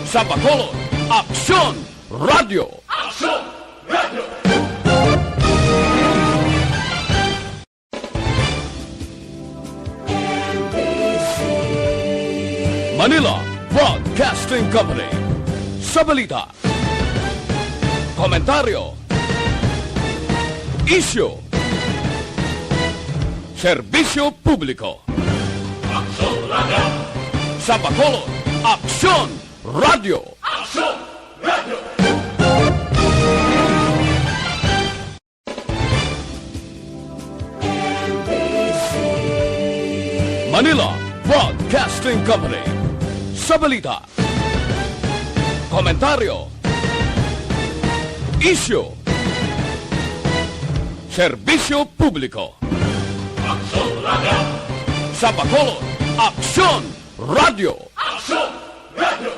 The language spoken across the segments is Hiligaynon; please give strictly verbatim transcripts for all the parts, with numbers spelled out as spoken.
Sa Bacolod, Aksyon Radio. Aksyon Radio. Manila Broadcasting Company. Sa balita, komentaryo, isyu, serbisyo publiko. Aksyon Radio. Sa Bacolod, Aksyon Radio. Aksyon Radio. Manila Broadcasting Company. Sa balita, komentaryo, isyu, serbisyo publiko. Aksyon Radio. Sa Bacolod, Aksyon Radio. Aksyon Radio.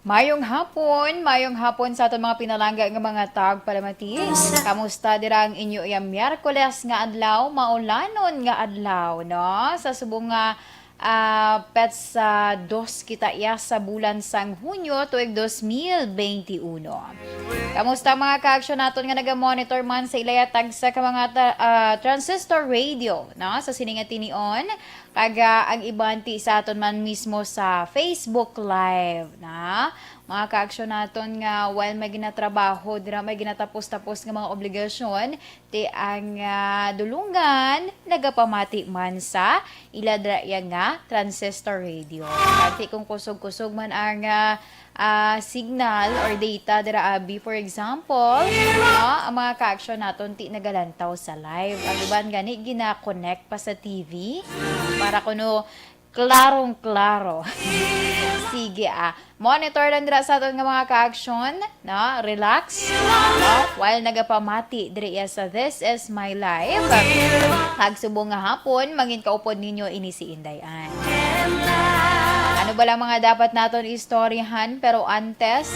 Mayong hapon, mayong hapon sa aton mga pinalangga nga mga tagpalamati. Kamusta dira ang inyo iya Miyerkules nga adlaw, maulanon nga adlaw, no? Sa subong nga, ah, petsa dos kita iya sa bulan sang Hunyo tuig dos mil benti uno. Kamusta mga ka-aksyon naton nga naga-monitor man sa ilaya tagsa ka mga ta-, ah, transistor radio, no? Sa sini nga tinion, kag, ah, ang iban ti sa aton man mismo sa Facebook Live, na mga ka-aksyon naton nga while may ginatrabaho dira, may ginatapos-tapos nga mga obligasyon, ti ang, ah, dulungan nagapamati man sa ila dira iya nga transistor radio. Kag ti kung kusog-kusog man ang, ah, ah, signal or data dira abi, for example, no, ang mga ka-aksyon naton ti nagalantaw sa live. Ang iban gani gina-connect pa sa T V para kuno klarong-klaro. Sige, ah. Monitor lang dira sa aton nga mga ka-aksyon, no? Relax, no? While nagapamati diri iya sa This Is My Life. Kag subong nga hapon, mangin kaupod ninyo ini si Inday Ann. Ano ba lang mga dapat naton istoryahan? Pero antes,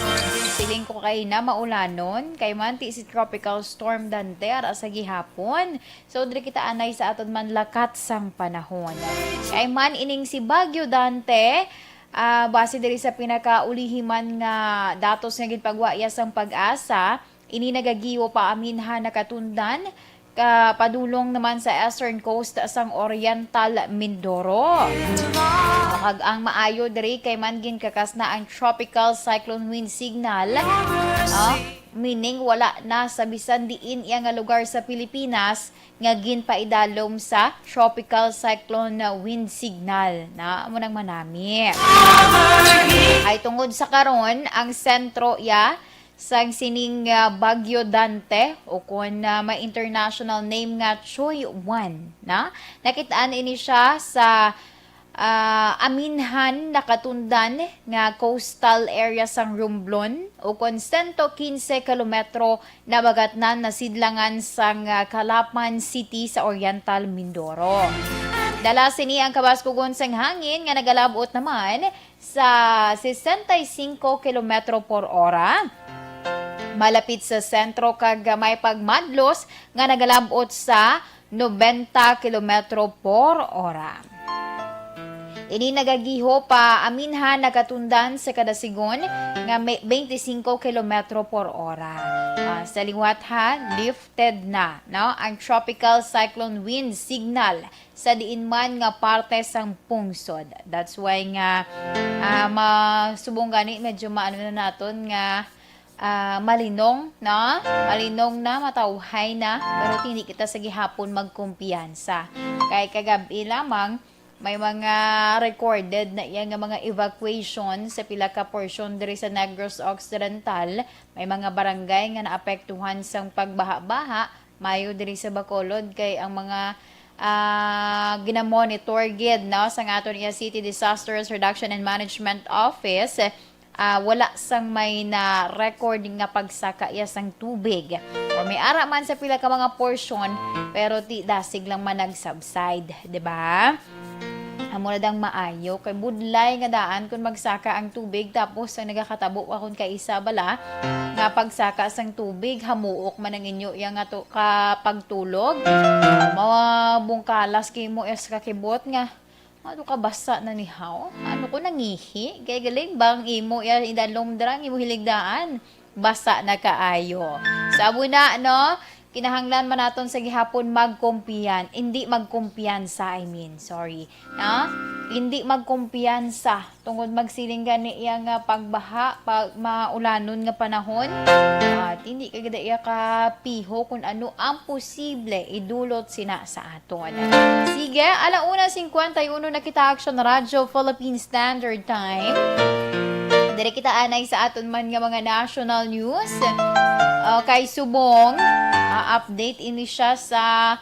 siling ko kay na maulanon, kay manti si Tropical Storm Dante ara sa gihapon. So, diri kita anay sa aton man lakat sang panahon. Kay man ining si Bagyo Dante, ah, base diri sa pinakaulihi man nga datos nga ginpagwa iya sang PAGASA, ini nagagiho pa aminhan nakatundan, ka padulong naman sa eastern coast sang Oriental Mindoro. Kag ang maayo diri kay man ginkakas na ang tropical cyclone wind signal, ah, meaning wala na sa bisan diin iya nga lugar sa Pilipinas nga ginpaidalom sa tropical cyclone wind signal, na amo nang manami. Ay tungod sa karon, ang sentro iya sang sining, ah, Bagyo Dante, o kon, ah, may international name nga Choy One, na nakit-an ini siya sa, ah, aminhan nakatundan nga coastal area sang Romblon, o kon sento kinse kilometro nabagatnan na sidlangan sang, ah, Calapan City sa Oriental Mindoro. Dala sini ang kabaskugon sang hangin nga nagalab-ot naman sa sesenta y cinco kilometro por ora, malapit sa sentro, kag may pagmadlos nga nagalab-ot sa nobenta kilometro por ora. Ini nagagiho pa aminhan nakatundan sa kadasigon nga may twenty-five kilometro por ora. Ah, sa liwat ha, lifted na, no, ang tropical cyclone wind signal sa diin man nga parte sang pungsod. That's why nga, ah, ma-, subong gani medyo maano na naton nga, ah, malinong, no? Malinong na, matawhay na, pero hindi kita sa gihapon magkumpiyansa. Kay kagab-i lamang, may mga recorded na iya nga mga evacuation sa pila ka porsyon diri sa Negros Occidental. May mga barangay nga naapektuhan sang pagbaha-baha, mayo diri sa Bacolod, kay ang mga, ah, ginamonitor gid, no, sang aton iya City Disasters Reduction and Management Office, ah, wala sang may na-record nga pagsaka iya sang tubig. Or may ara man sa pila ka mga portion, pero ti dasig lang man nag-subside, di ba? Amo na dang maayo, kay budlay nga daan kung magsaka ang tubig, tapos ang nagakatabo akon kay isa bala nga pagsaka sang tubig, hamuok man ang inyo iya nga to, ka pagtulog. Mabungkalas kay mo is kakibot nga, "Ano ka, basa na ni haw? Ano ko nangihi?" Kay galing ba ang imo iya idalom dira ang imo hiligdaan? Basa na kaayo. Sa amo na, no? Kinahanglan man naton sa gihapon magkumpiyan, hindi magkumpiyansa, I mean, sorry. Ha? Hindi magkumpiyansa tungod magsiling gani iya nga pagbaha, pag maulanon nga panahon. At hindi ka gid iya kapiho kung ano ang posible idulot sina sa aton. Sige, ala una cincuenta y uno na kita, Action Radyo Philippine Standard Time. Diri kita anay sa aton man nga mga national news. Ah, kay subong, ah, update ini siya sa,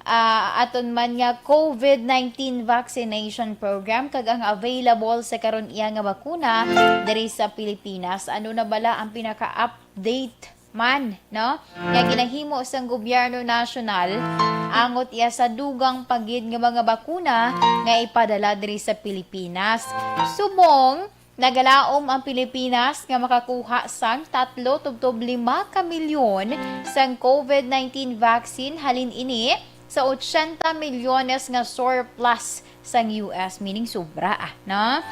ah, aton man nga covid nineteen vaccination program kag ang available sa karon iya nga bakuna diri sa Pilipinas. Ano na bala ang pinaka-update man, no? Nga ginahimo sang gobyerno nasyonal angot iya sa dugang pa gid nga mga bakuna nga ipadala diri sa Pilipinas. Subong, nagalaom ang Pilipinas nga makakuha sang tatlo tubtob lima ka milyon sang covid nineteen vaccine, halin ini sa ochenta milyones nga surplus sang U S, meaning sobra, ah, no?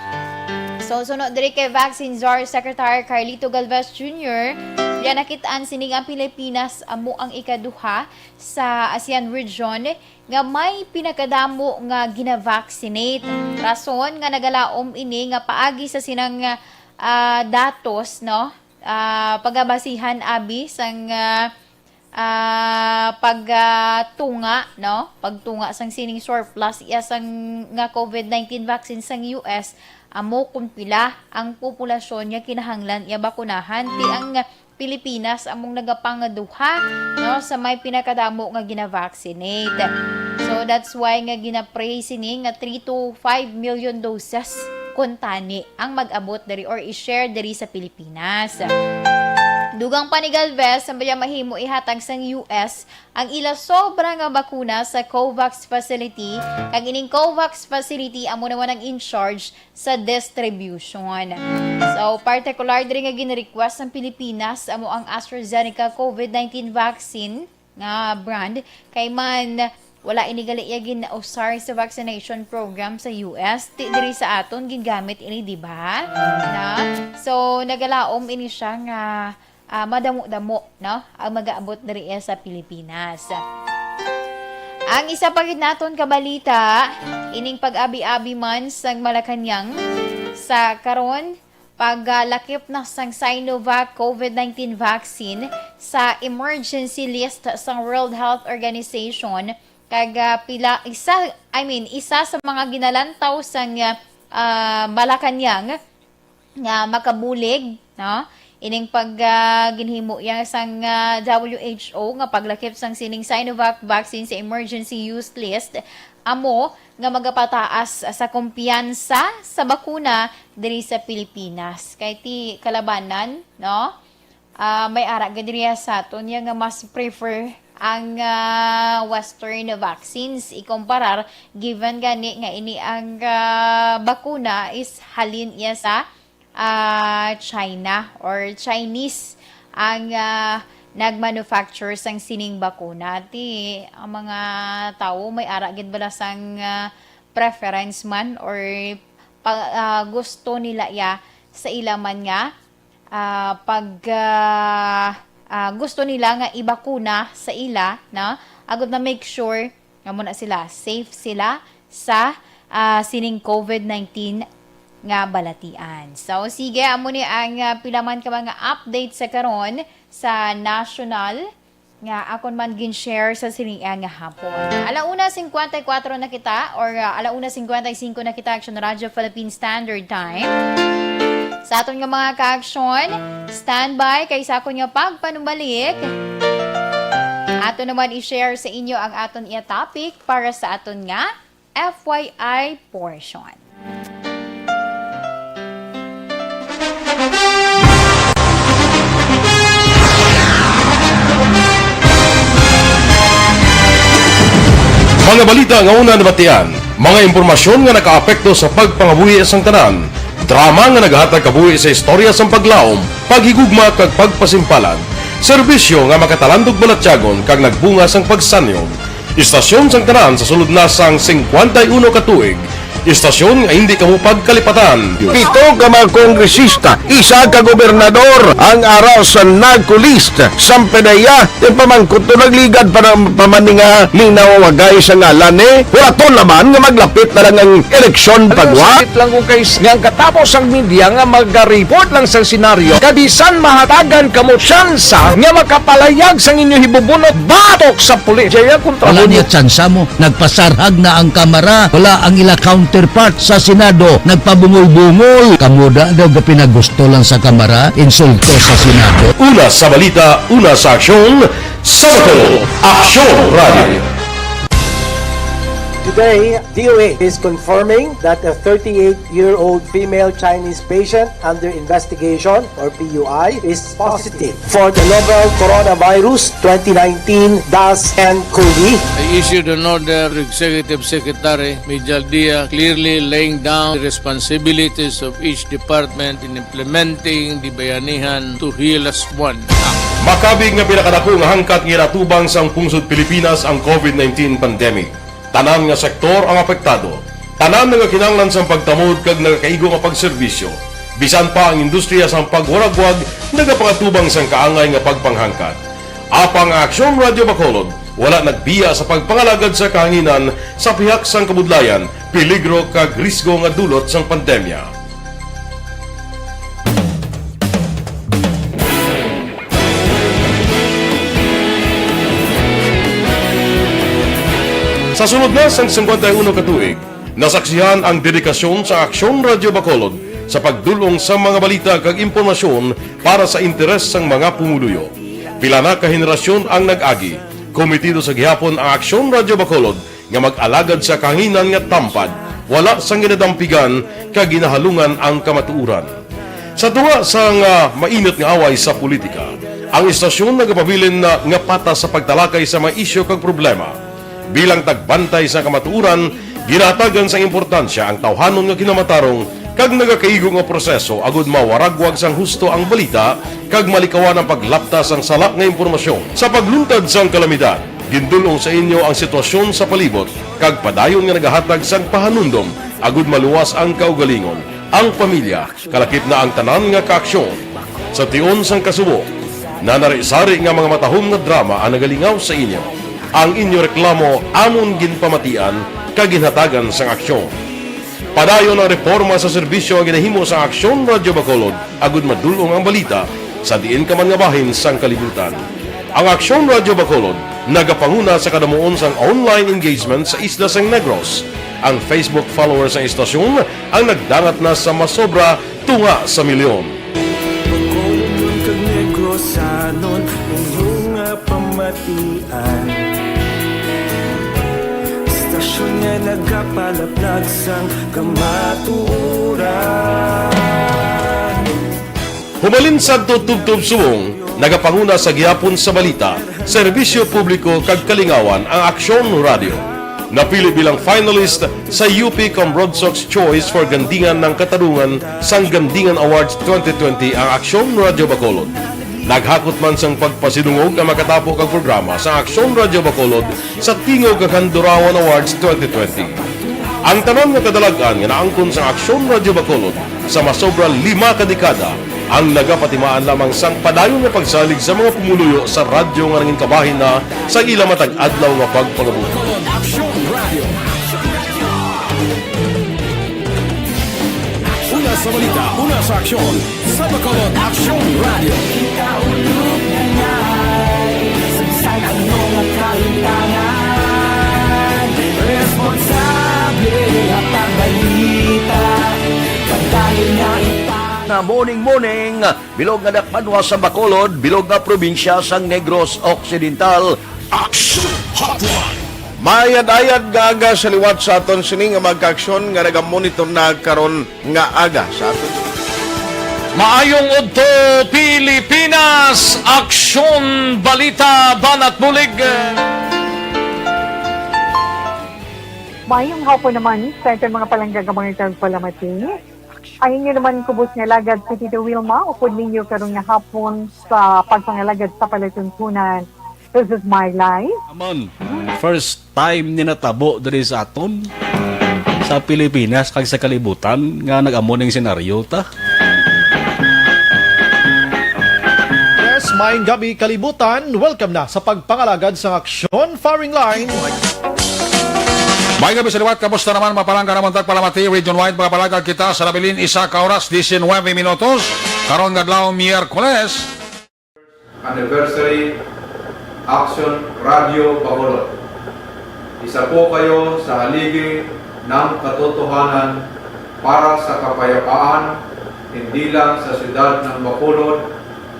So, suno diri kay Vaccine Czar Secretary Carlito Galvez Junior, iya nakit-an sining ang Pilipinas amo ang ikaduha sa ASEAN region nga may pinakadamo nga gina-vaccinate. Rason nga nagalaom ini nga paagi sa sinang, ah, datos, no? Ah, pagabasihan abi sang, ah, ah, pagtunga, no? Pagtunga sang sining surplus iya sang nga covid nineteen vaccine sang U S, amo kung pila ang populasyon nga kinahanglan iya bakunahan. Ti ang Pilipinas among nagapangaduha, no, sa may pinakadamo nga gina-vaccinate. So, that's why nga gina-pray sini nga three to five million doses kuntani ang mag-abot diri or i-share diri sa Pilipinas. Dugang pa ni Galvez, ang baya mahimo ihatag sang U S ang ila sobra nga bakuna sa COVAX facility, kag ining COVAX facility amo naman ang in charge sa distribution. So, partikular diri nga gin-request sang Pilipinas amo ang AstraZeneca covid nineteen vaccine nga brand, kay man wala ini gali iya gin-usar sa vaccination program sa U S, ti diri sa aton gingamit ini, di ba? Na? So, nagalaom ini siya nga, ah, madamo-damo, no? Ang mag-aabot diri sa Pilipinas. Ang isa pa gid naton ka balita, ining pag-abi-abi man sang Malacañang sa karon, paglakip na sang Sinovac covid nineteen vaccine sa emergency list sang World Health Organization, kag, ah, pila, isa, I mean, isa sa mga ginalantaw sang, ah, Malacañang nga makabulig, no? Ining pag, ah, ginhimo iya sang, ah, W H O nga paglakip sang sining Sinovac vaccine sa emergency use list, amo nga magapataas sa kumpiyansa sa bakuna diri sa Pilipinas. Kay ti kalabanan, no? Ah, may ara gid diri sa aton ya nga mas prefer ang, ah, Western vaccines ikumparar, given gani nga ini ang, ah, bakuna is halin iya sa, ah, China or Chinese ang, ah, nagmanufacture sang sining bakuna. Ti ang mga tawo may ara gid bala sang, ah, preference man or pa-, ah, gusto nila ya sa ila man nga, ah, pag, ah, ah, gusto nila nga ibakuna sa ila, no? Agud na make sure nga muna sila, safe sila sa, ah, sining covid nineteen nga balatian. So, sige, amo ni ang, ah, pila man ka mga update sa karon sa national nga akon man gin-share sa sining nga hapon. Ala una cincuenta y cuatro na kita, or, ah, ala una cincuenta y cinco na kita, Action Radio Philippine Standard Time. Sa aton nga mga ka-action, standby kay sa akon nga pagpanumbalik, ato naman i-share sa inyo ang aton iya topic para sa aton nga F Y I portion. Mga balita nga una nabatian, mga impormasyon nga nakaapekto sa pagpangabuhi sang tanan, drama nga nagahatag kabuhi sa istorya sang paglaom, paghigugma kag pagpasimpalan, serbisyo nga makatalandog balatyagon kag nagbunga sang pagsanyog. Istasyon sang tanan sa sulod na sang singkwenta y uno ka tuig, istasyon nga hindi kamo pagkalipatan. Pito ka mga kongresista, isa ka gobernador ang ara sa NAGCO list. Sampanaya, ti pamangkot to nagligad pa na, pa man ni nga linawagay sa ngalan ni. Hulaton naman nga maglapit na lang ang eleksyon. Alam mo, pagwa. Sakit lang kung kay nga ang katapos ang media nga magareport lang sa senaryo, kabisan mahatagan kamo tsansa nga makapalayag sang inyo hibubunot batok sa pulis. Jaya kontra. Wala mo niya tsansa mo. Nagpasarhag na ang Kamara. Wala ang ila counterpart sa Senado. Nagpabungol-bungol. Kamo da daw ga pinagusto lang sa Kamara, insulto sa Senado. Una sa balita, una sa aksyon, sa Bacolod, Aksyon Radio. Today, D O H is confirming that a thirty-eight-year-old female Chinese patient under investigation, or P U I, is positive for the novel Coronavirus twenty nineteen dash N COVID. I issued an order to Executive Secretary Mijal Dia, clearly laying down the responsibilities of each department in implementing the Bayanihan to Heal Us One Act. Makabig nga pinakadako nga hangkat nga ginatubang sang pungsod Pilipinas ang COVID nineteen pandemic. Tanan nga sektor ang apektado. Tanan nagakinahanglan sang pagtamod kag nagakaigo nga pagserbisyo. Bisan pa ang industriya sang pagwaragwag nagapangatubang sang kaangay nga pagpanghangkat. Apang ang Aksyon Radio Bacolod wala nagbiya sa pagpangalagad sa kahanginan sa pihak sang kabudlayan, peligro kag risgo nga dulot sang pandemya. Sa sulod na sang singkwenta y uno ka tuig, nasaksihan ang dedikasyon sa Aksyon Radio Bacolod sa pagdul-ong sa mga balita kag impormasyon para sa interes sang mga pumuluyo. Pila na ka henerasyon ang nag-agi. Komitido sa gihapon ang Aksyon Radio Bacolod nga mag-alagad sa kahanginan nga tampad, wala sang ginadampigan kag ginahalungan ang kamatuoran. Sa tunga sang, ah, mainit nga away sa politika, ang istasyon nagapabilin na nga patas sa pagtalakay sa mga isyu kag problema. Bilang tagbantay sa kamatuoran, ginahatagan sang importansya ang tawhanon nga kinamatarong kag nagakaigo nga proseso agud mawaragwag sang husto ang balita kag malikawan ang paglapta sang sala nga impormasyon. Sa pagluntad sang kalamidad, gindul-ong sa inyo ang sitwasyon sa palibot kag padayon nga nagahatag sang pahanumdom agud maluwas ang kaugalingon, ang pamilya, kalakip na ang tanan nga kaaksyon. Sa tion sang kasubo, nanari-sari nga mga matahom nga drama ang nagalingaw sa inyo. Ang inyo reklamo amon ginpamatian kag ginhatagan sang aksyon. Padayon ang reporma sa serbisyo nga ginahimo sa Aksyon Radyo Bacolod agud madul-ong ang balita sa diin ka man nga bahin sang kalibutan. Ang Aksyon Radyo Bacolod nagapanguna sa kadamuon sang online engagement sa isla sang Negros. Ang Facebook followers sang istasyon ang nagdangat na sa masobra tunga sa milyon. Bacolodnon kag Negrosanon, inyo nga pamatian. Istasyon nga nagapalaplag sang kamatuoran. Hubalin sadto tubtob subong, nagapanguna sa gihapon sa balita, serbisyo publiko kag kalingawan ang Aksyon Radyo. Napili bilang finalist sa U P Cambrodsoc's Choice for Gandingan ng Katarungan sang Gandingan Awards twenty twenty ang Aksyon Radyo Bacolod. Naghakot man sang pagpasidungog ang makatapo kag programa sa Aksyon Radyo Bacolod sa Tingog kag Handurawan Awards twenty twenty. Ang tanan nga kadalag-an nga naangkon sang Aksyon Radyo Bacolod sa masobra lima ka dekada ang nagapatimaan lamang sang padayon nga pagsalig sa mga pumuluyo sa radyo nga nangin kabahin na sa ila matag adlaw nga pagpangabuhi. Aksyon Radio. Una sa balita, una sa aksyon, sa Bacolod Aksyon Radio. Kita ulog na ngay, sa bisan ano nga kahimtangan, responsable nga pagbalita, padayon nga ipa- Nga morning, morning. Bilog nga dakbanwa sa Bacolod, bilog nga probinsya sang Negros Occidental. Action Hotline. Maayad-ayad nga aga sa liwat sa aton sini nga mga kaaksyon nga nagamonitor na karon nga aga sa aton. Maayong udto, Pilipinas! Aksyon, balita, banat, bulig. Mayong hapon naman sa aton mga palangga nga mga tagpalamati. Ang inyo naman kubos nga alagad si Tito Wilma, upod ninyo karon nga hapon sa pagpangalagad sa palatuntunan. This is my life. Amon, first time ni natabo diri sa aton, sa Pilipinas kag sa kalibutan nga nag-amo ning senaryo ta. Yes, maayong gabi, kalibutan. Welcome na sa pagpangalagad sang Aksyon Firing Line. Maayong gabi sa liwat, kamusta naman, mga palangga namon tagpalamati, region-wide, mga palagad kita sa nabilin, isa ka oras, diecinuebe minutos, karon nga adlaw, Miyerkules. Anniversary, Aksyon Radio Bacolod. Isa po kayo sa haligi ng katotohanan para sa kapayapaan, hindi lang sa siyudad ng Bacolod,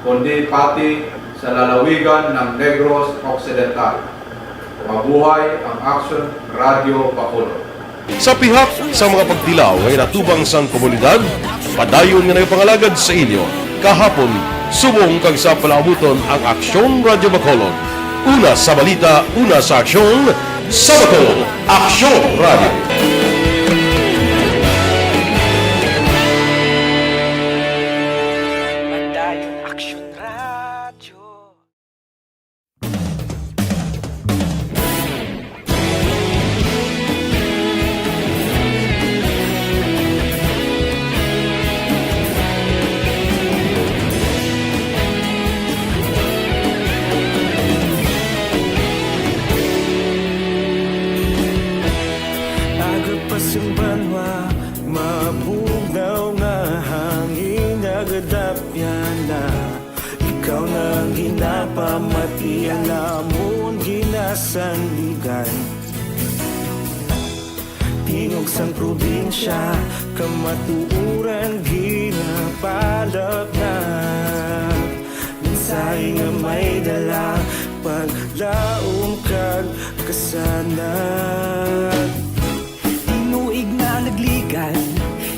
kundi pati sa lalawigan ng Negros Occidental. Mabuhay ang Aksyon Radio Bacolod. Sa pihak sa mga pagtilaw nga ginatubang sang komunidad, padayon nga nagapangalagad sa inyo kahapon, subong kag sa palaabuton ang Aksyon Radio Bacolod. Una sa balita, una sa aksyon, sa Bacolod, Aksyon Radio. Padayon Aksyon Radio. Agod pa sing banwa, mabugnaw nga hangin, nagadapyan na. Ikaw na ang ginapamati, ang amon ginasandigan. Tingog sang probinsya, kamatuoran ginapalapnag. Mensahe nga may dala, paglaom kag kasanag. Tinuig na nagligan,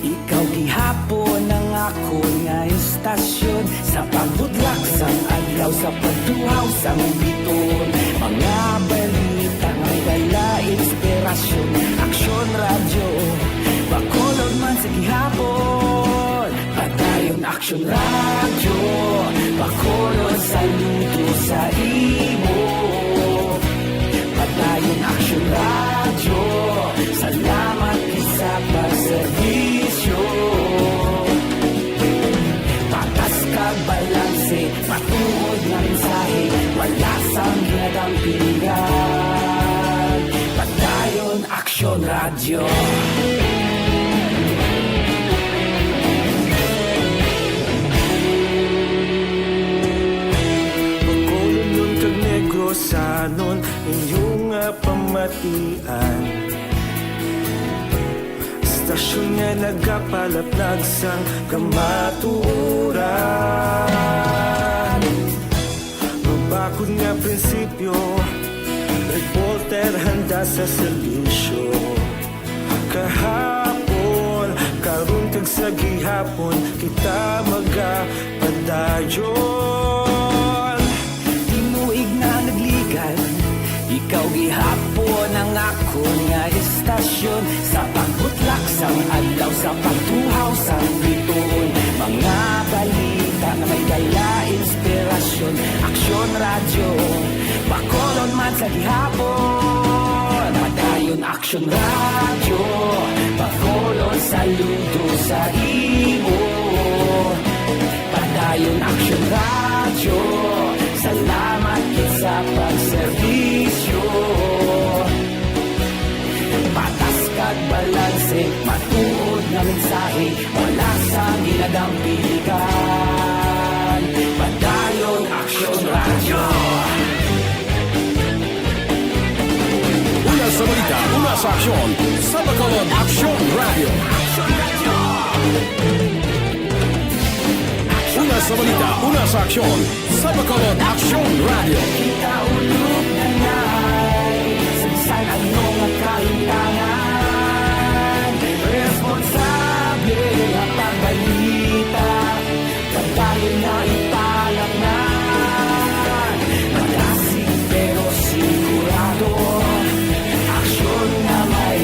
ikaw gihapon ang akon nga istasyon. Sa pagbutlak sang adlaw, sa pagtuhaw sang biton, mga balita nga may dala inspirasyon. Aksyon Radyo, Bacolod man sa gihapon. Padayon Aksyon Radyo, Bacolod, saludo sa imo. Padayon Aksyon Radyo, salamat gid sa pagserbisyo. Patas kag balanse, matuod nga mensahe, wala sang ginadampigan. Padayon Aksyon Radyo. Bacolodnon kag Negrosanon, inyo nga pamatian. Istasyon nga nagapalapnag sang kamatuoran. Mabakod nga prinsipyo, reporter handa sa serbisyo. Kahapon, karon kag sa gihapon, kita magapadayon. Tinuig na nagligan, ikaw gihapon ang akon nga istasyon. Sa pagbutlak sang adlaw, sa pagtuhaw sang biton, mga balita nga may dala inspirasyon. Aksyon Radyo, Bacolod man sa gihapon. Padayon Aksyon Radyo, Bacolod, saludo sa imo. Padayon Aksyon Radyo, salamat gid sa pagserbisyo. Patas kag balanse, matuod nga mensahe, wala sang ginadampigan. Padayon Aksyon Radyo. Una sa balita, una sa aksyon, sa Bacolod Aksyon Radyo. Una sa balita, una sa aksyon, sa Bacolod Aksyon Radyo. Kita ulog na ngay, sa bisan ano nga kahimtangan, responsable nga pagbalita, padayon na ipalapngan. Madasig pero sigurado, aksyon nga may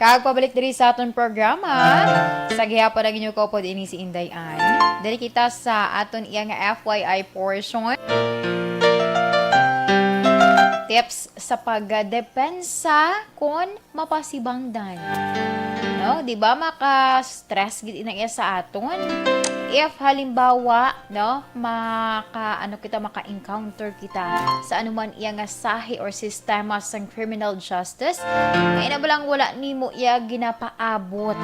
Pagpabalik diri sa aton programa, sa gihapon ang inyo kaupod ini si Inday Ann. Diri kita sa aton iya nga F Y I portion. Tips sa pagdepensa kon mapasibangdan. No, di ba maka-stress gid ina iya sa aton? If halimbawa, no, maka, ano kita, maka-encounter kita sa anuman iya nga sahi or sistema sang criminal justice, nga ina ba lang wala nimo iya ginapaabot.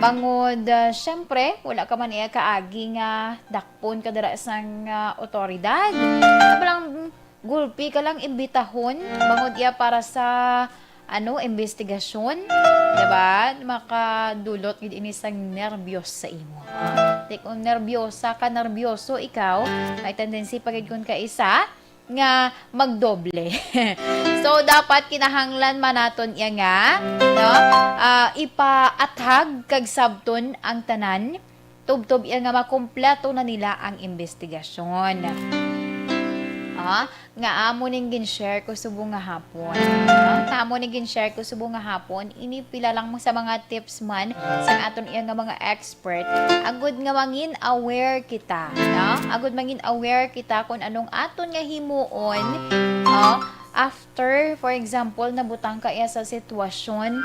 Bangod, ah, syempre, wala ka man iya kaagi nga dakpon ka dira sang, ah, otoridad. Ina ba lang gulpi ka lang imbitahon bangod iya para sa, ano, investigasyon, diba? Makadulot gid ini sang nerbiyos sa imo. Di kung nerbyosa ka, nerbyoso ikaw, may tendency pa gid kun kaisa nga magdoble. So, dapat kinahanglan man naton iya nga, no? Ah, ipaathag kag sabton ang tanan tubtob iya nga makumpleto na nila ang investigasyon. Ah, nga amo ning gin-share ko subong nga hapon. Ah, nga amo ning gin-share ko subong nga hapon, ini pila lang sa mga tips man sang aton iya nga mga expert, agud nga mangin aware kita, no? Agud mangin aware kita kung anong aton nga himuon, ah, after, for example, nabutang ka iya sa sitwasyon,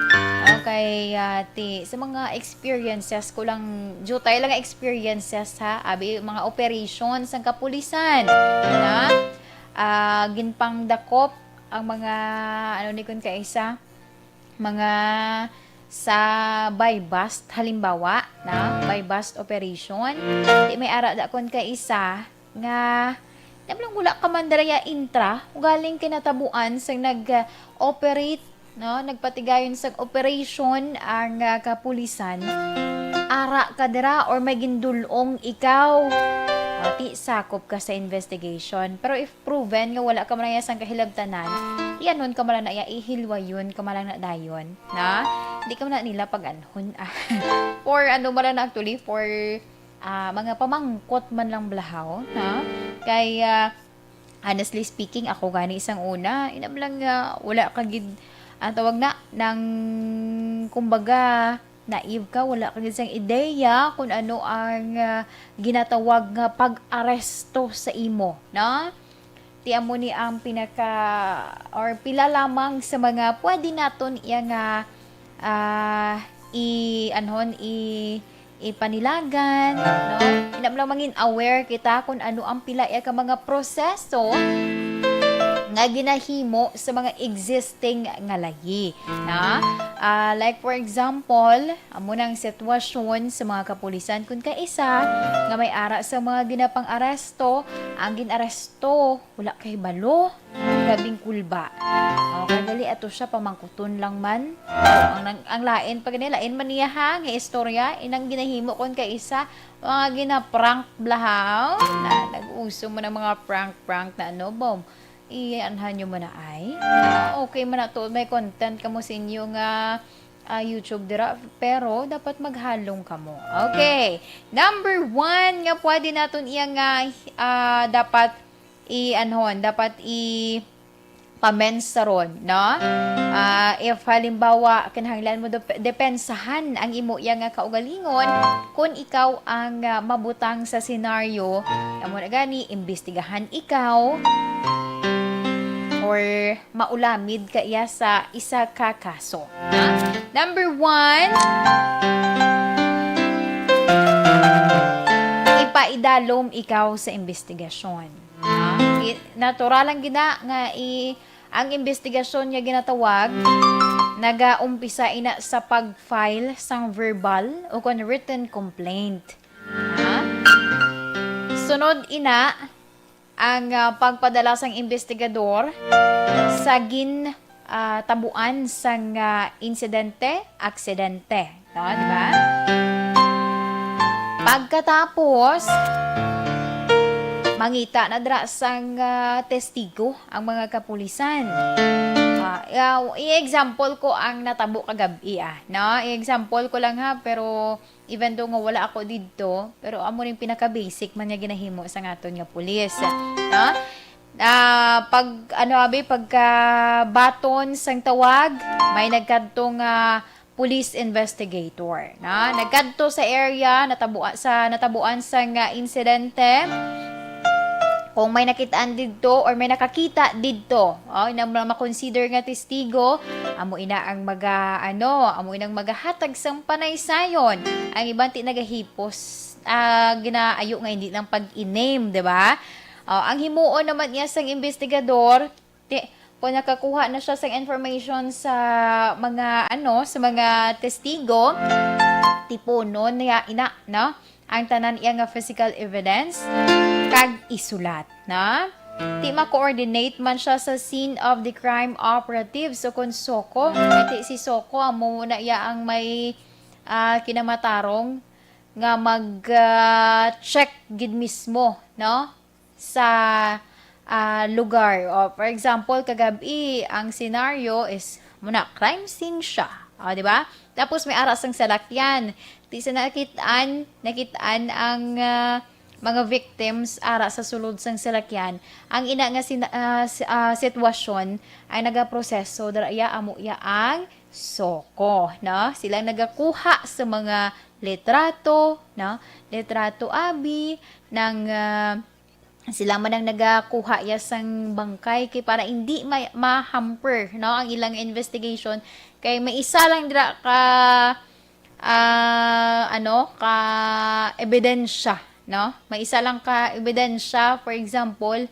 okay, ah, ti, sa mga experiences ko lang, jutay lang nga experiences, ha, abi, mga operation sang kapulisan, na, ah, ginpangdakop ang mga, ano ni kun kaisa, mga sa buy-bust, halimbawa, na, buy-bust operation. Di may ara da kun kaisa, nga, nablang wala ka man dira ya intra, ugaling kinatabuan sang nag-operate, no? Nagpatigayon sang operation ang, ah, kapulisan. Ara ka dira or may gindulong ikaw. O, ti, sakop ka sa investigation. Pero if proven nga wala ka man ya sang kahilabtanan, ianhon ka man na ya, ihilwayon ka man na dayon, na? Di ka man na nila pag-anhon, ah. For ano man na actually, for ah, mga pamangkot man lang blahaw, ha? Kay, ah, honestly speaking, ako gani isang una, inam lang nga wala ka gid, ang tawag na, nang, kumbaga, naive ka, wala ka gid sang ideya kung ano ang, ah, ginatawag nga pag-aresto sa imo, no? Ti amo ni ang pinaka, or pila lamang sa mga pwede naton iya nga, ah, i-, anhon, i-, ipanilagan, no? Inam lang mangin aware kita kung ano ang pila iya ka mga proseso nga ginahimo sa mga existing nga layi, na? Ah, like, for example, amo nang sitwasyon sa mga kapulisan kun kaisa nga may ara sa mga ginapang-aresto, ang gin-aresto wala kay balo. Grabing kulba. O, kadali ato siya pamangkuton lang man. Ang, ang, ang lain pa gani, lain man niya ha, nga istorya, inang ginahimo kon kay isa, mga gina-prank blahaw. Na, nag-uso man ang mga prank-prank na ano, bom. Ianhan nyo man na ay. Okay man na to, may content kamo sa inyo nga, ah, YouTube dira, pero dapat maghalong kamo. Okay. Number one nga pwede naton iya nga, ah, dapat i-anhon, dapat i-, pamensaron, no? Ah, if halimbawa, kinahanglan mo dep-, depensahan ang imo iya nga kaugalingon, kung ikaw ang, ah, mabutang sa senaryo, amo na gani, imbestigahan ikaw, or maulamid ka iya sa isa ka kaso, ha? Number one, ipaidalom ikaw sa imbestigasyon. Ah, i-, natural lang gina nga i-, ang imbestigasyon nga ginatawag nagaumpisa ina sa pag-file sang verbal o kon written complaint. Ah, sunod ina ang, ah, pagpadala sang imbestigador sa gin, ah, tabuan sang, ah, insidente, aksidente. No, di ba? Pagkatapos, mangita na dira sang, ah, testigo ang mga kapulisan. Ah, i-, i-example ko ang natabo kagabi, ah, no? I-example ko lang, ha, pero even though nga wala ako didto, pero amo ning pinaka-basic man nga ginahimo sa aton nga pulis, no? Ah, pag, ano, abi, pagkabaton sang tawag, may nagkadto nga police investigator, na nagkadto sa area, natabuan, sa natabuan sang, ah, insidente. Kung may nakitaan didto or may nakakita didto, oh, na ma-, makonsider nga testigo, amo ina ang maga-, ano, amo inang magahatag sang panaysayon. Ang iban ti nagahipos, ah, ginaayo nga hindi lang pag-i-name, di ba? Oh, ang himuon naman niya sang investigador, ti-, kung nakakuha na siya sang information sa mga, ano, sa mga testigo, tipunon niya ina, no? Ang tanan iya nga physical evidence kag isulat, na? Ti ma-coordinate man siya sa scene of the crime operative, so kung SOCO, eh, ti si SOCO, amo na iya ang may, ah, kinamatarong nga mag, ah, check gid mismo, no? Sa, ah, lugar. O, for example, kagabi, ang scenario is, muna, crime scene siya. O, di ba? Tapos may ara sang salakyan. Ti sa nakit-an, nakit-an ang, ah, mga victims ara sa sulod sang salakyan. Ang ina nga sina-, ah, si-, ah, sitwasyon ay nagaproseso dira iya, amo iya ang SOCO, no? Silang nagakuha sa mga litrato, no? Litrato abi ng, ah, sila man ang nagakuha iya sang bangkay kay para hindi ma-, ma-hamper, no, ang ilang investigation kay may isa lang dira ka, ah, ano, ka ebidensya, no? May isa lang ka ebidensya, for example,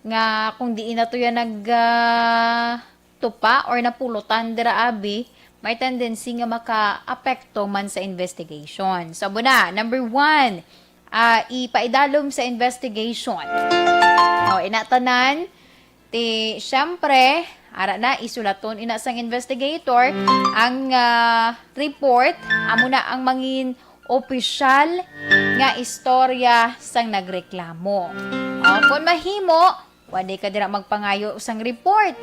nga kung diin na to yan nag, ah, tupa or napulutan dira abi, may tendency nga makaapekto man sa investigation. So, amo na, number one, ah, ipaidalom sa investigation. O, ina tanan, ti, syempre, ara na, isulaton ina sang investigator ang, ah, report, amo na ang mangin opisyal nga istorya sang nagreklamo. O, kung mahimo, pwede ka dira magpangayo sang report.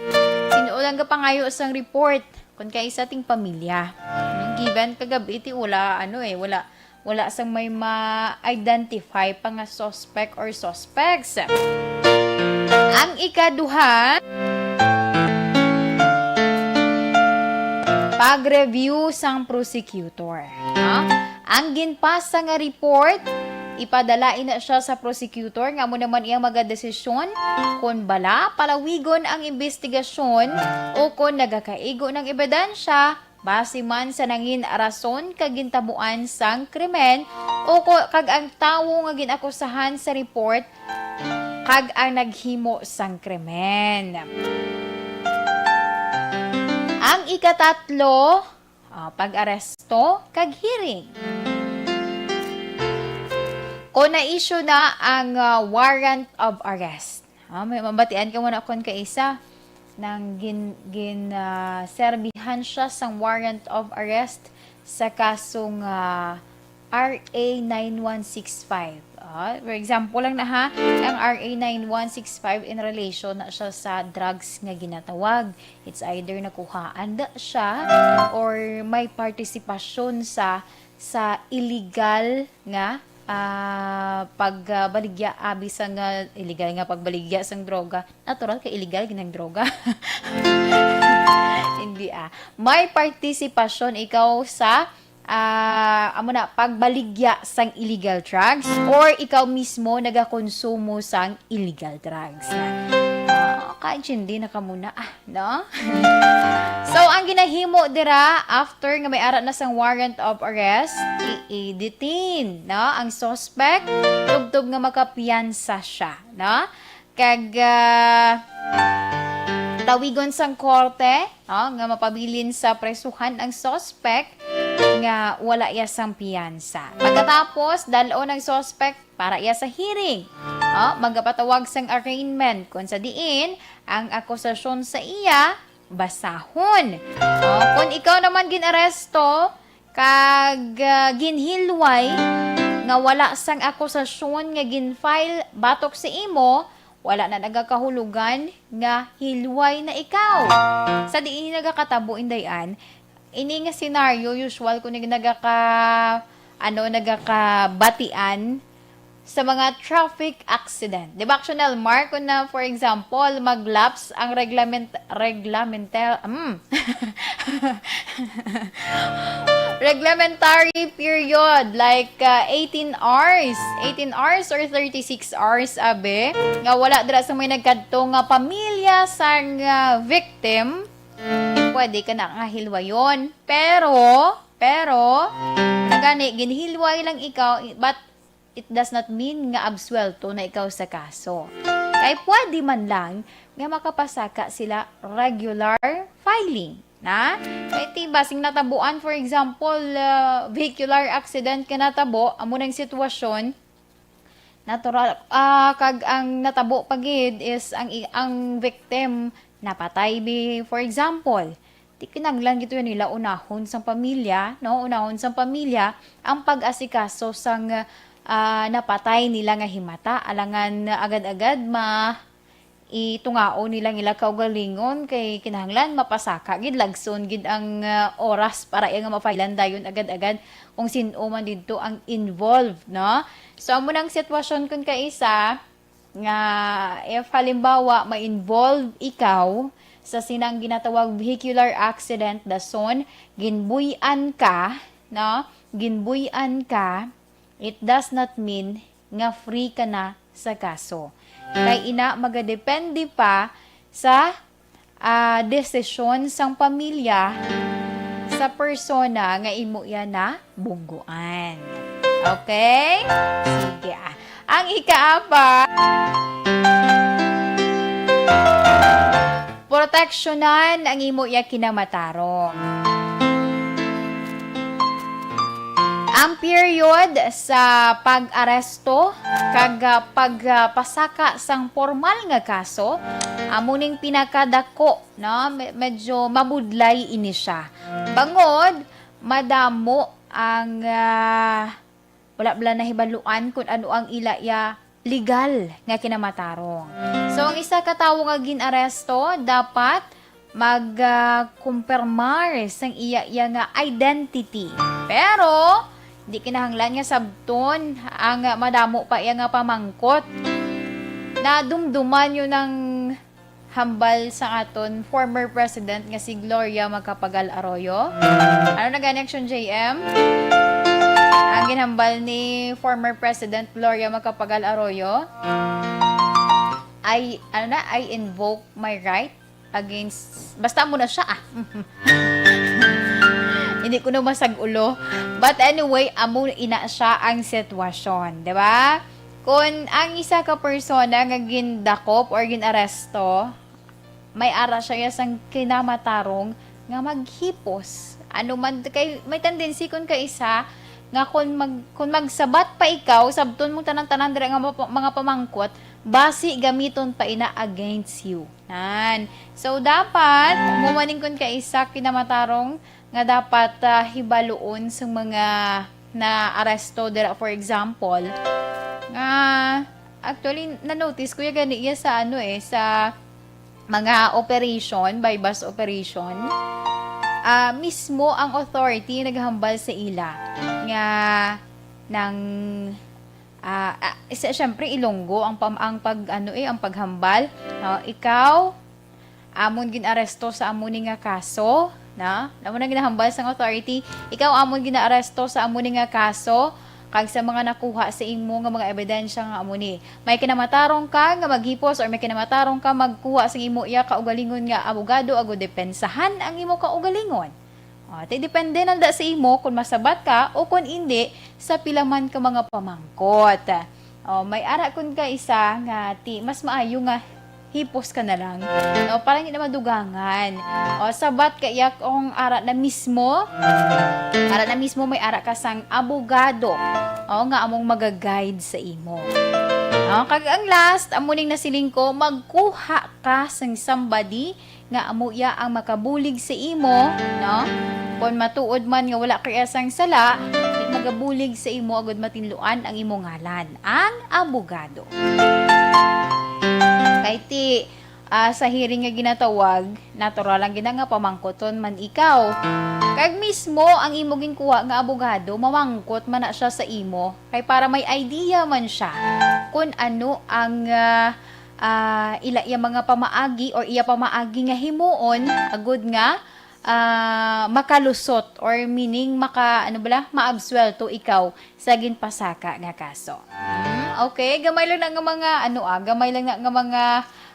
Sino lang gapangayo sang report? Kung kaisa ting pamilya. Hmm, given kagabi ti wala, ano eh, wala, wala sang may ma-identify pa nga suspect or suspects. Ang ikaduha, pag-review sang prosecutor, no? Ang ginpasa nga report, ipadala ina siya sa prosecutor nga amo naman iyang magadesisyon kon bala palawigon ang imbestigasyon o kon nagakaigo ng ebidensya base man sa nangin rason kag gintabuan sang krimen o ko-, kag ang tawo nga ginakusahan sa report kag ang naghimo sang krimen. Ang ikatatlo, ah, pag-aresto kag hearing. Kung na-issue na ang, ah, warrant of arrest, ah, may mabatian ka muna kon kaisa nang gin-, gin-, ah, serbihan siya sang warrant of arrest sa kasong, ah, R A nine one six five. Ah, for example lang na ha, ang R A nine one six five in relation na siya sa drugs nga ginatawag. It's either nakuhaan da siya or may partisipasyon sa, sa illegal nga, ah, pag, ah, baligya, abi sang, ah, illegal nga pagbaligya sang droga. Natural kay illegal ginang droga. Hindi, ah. May partisipasyon ikaw sa, ah, amo na, pagbaligya sang illegal drugs or ikaw mismo nagakonsumo sang illegal drugs. Ah, kaintindi na ka muna, ah, no? So, ang ginahimo dira, after nga may ara na sang warrant of arrest, i-, i-detain, no, ang suspect, tubtob nga makapiyansa siya, no? Kag, ah, tawigon sang korte, no, nga mapabilin sa presuhan ang suspect nga wala iya sang piyansa. Pagkatapos, dal-on ang suspect para iya sa hearing. Oh, magapatawag sang arraignment, kung sa diin ang akusasyon sa iya basahon. Oh, kung ikaw naman gin-aresto kag, ah, ginhilway nga wala sang akusasyon nga gin-file batok sa imo, wala na nagakahulugan nga hilway na ikaw. Sa diin nagakatabo, Inday Ann, ini nga senaryo, usual ko ni nagaka-, ano, nagakabatian sa mga traffic accident. Di ba, Action Elmar, kung na, for example, mag-lapse ang reglament-, reglamenter-, mm. Reglementary period, like, uh, eighteen hours, eighteen hours or thirty-six hours, abi, nga wala dira sa may nagkadto nga pamilya sang, uh, victim, pwede ka na nga hilwayon. Pero, pero, nagani, ginhilway lang ikaw, but it does not mean nga absuwelto na ikaw sa kaso. Kay pwede man lang nga makapasaka sila regular filing, na? Kay ti, basing natabuan, for example, uh, vehicular accident ka natabo, amo nang sitwasyon, natural, ah, kag ang natabo pa gid is ang i-, ang victim napatay, bi-, for example, di kinahanglan gid nila unahon sang pamilya, no? Unahon sang pamilya ang pag-asikaso sang, ah, napatay nila nga himata. Alangan agad-agad ma-, itungaon nila ang ila kaugalingon kay kinahanglan mapasaka gid, lagson gid ang, ah, oras para iya nga mafailan dayon agad-agad kung sin-o man didto ang involved, no? So, amo nang sitwasyon kun kaisa nga if halimbawa ma-involve ikaw sa sinang ginatawag vehicular accident, dason ginbuy-an ka, no? Ginbuy-an ka, it does not mean nga free ka na sa kaso. Kay ina, magadepende pa sa, ah, desisyon sang pamilya sa persona nga imo iya nabungguan. Okay? Sige, ah. Ang ikaapat, proteksyonan ang imo iya kinamatarong. Ang period sa pag-aresto kag, ah, pag, ah, pasaka sang pormal nga kaso, amo ning pinakadako, no? Me-, medyo mabudlay ini siya. Bangod, madamo ang, ah, wala bala nahibaluan kung ano ang ila iya legal nga kinamatarong. So, ang isa ka tawo nga gin-aresto dapat mag, ah, kumpirmar sang iya, iya nga identity. Pero, di kinahanglan nga sabton ang, ah, madamo pa iya nga pamangkot. Nadumduman yun ang hambal sa aton former president nga si Gloria Macapagal Arroyo. Ano na gani, Action J M? Ang ginhambal ni former President Gloria Macapagal Arroyo, "I, ano na, I invoke my right against," basta amo na siya, ah. Hindi ko na masag-ulo. But anyway, amo ina siya ang sitwasyon, di ba? Kung ang isa ka persona nga gindakop or ginaresto, may ara siya ya sang kinamatarong nga maghipos. Ano man, kay may tendency kun kaisa nga kun mag-, kun magsabat pa ikaw, sabton mo tanan-tanan dira nga mga pa-, mga pamangkot, basi gamiton pa ina against you. Nan. So, dapat, mo maning kun kaisa kinamatarong nga dapat, ah, hibaluon sa mga naaresto dira, for example, nga, actually, na-notice ko ya gani iya sa, ano, eh, sa mga operation, buy-bust operation, ah, mismo ang authority naghambal sa ila nga nang, ah, ah, sa-, syempre, Ilonggo ang pam-, ang pag, ano, eh, ang paghambal. No? Ikaw, amon ginaresto sa amo ni nga kaso, na? Amo na ginahambal sang authority, "Ikaw amon ginaaresto sa amo ni nga kaso, kag sa mga nakuha sa imo nga mga ebidensya nga amo ni. May kinamatarong ka nga maghipos or may kinamatarong ka magkuha sa imo iya kaugalingon nga abogado agud depensahan ang imo kaugalingon." O, ti depende na da sa imo kung masabat ka o kung indi sa pila man ka mga pamangkot. O, may ara kun ka isa nga ti mas maayo nga hipos ka na lang. No, para hindi na madugangan. O, sabat ka iya kung ara na mismo, ara na mismo may ara ka sang abogado. O, nga among magaguide sa imo. No, kag ang last, amo ning nasiling ko, magkuha ka sang somebody nga amo iya ang makabulig sa imo, no? Kon matuod man nga wala ka iya sang sala, di magabulig sa imo agud matinluan ang imo ngalan, ang abogado. Kay ti, ah, sa hearing nga ginatawag, natural lang gid na nga pamangkuton man ikaw. Kag mismo ang imo ginkuha nga abogado, mamangkot man na siya sa imo. Kay para may idea man siya kung ano ang, ah, ah, ila iya mga pamaagi or iya pamaagi nga himuon, agud nga, ah, makalusot or meaning maka, ano bala, maabsuwelto ikaw sa ginpasaka nga kaso. Hmm, okay, gamay lang na nga mga, ano, ah, gamay lang na nga mga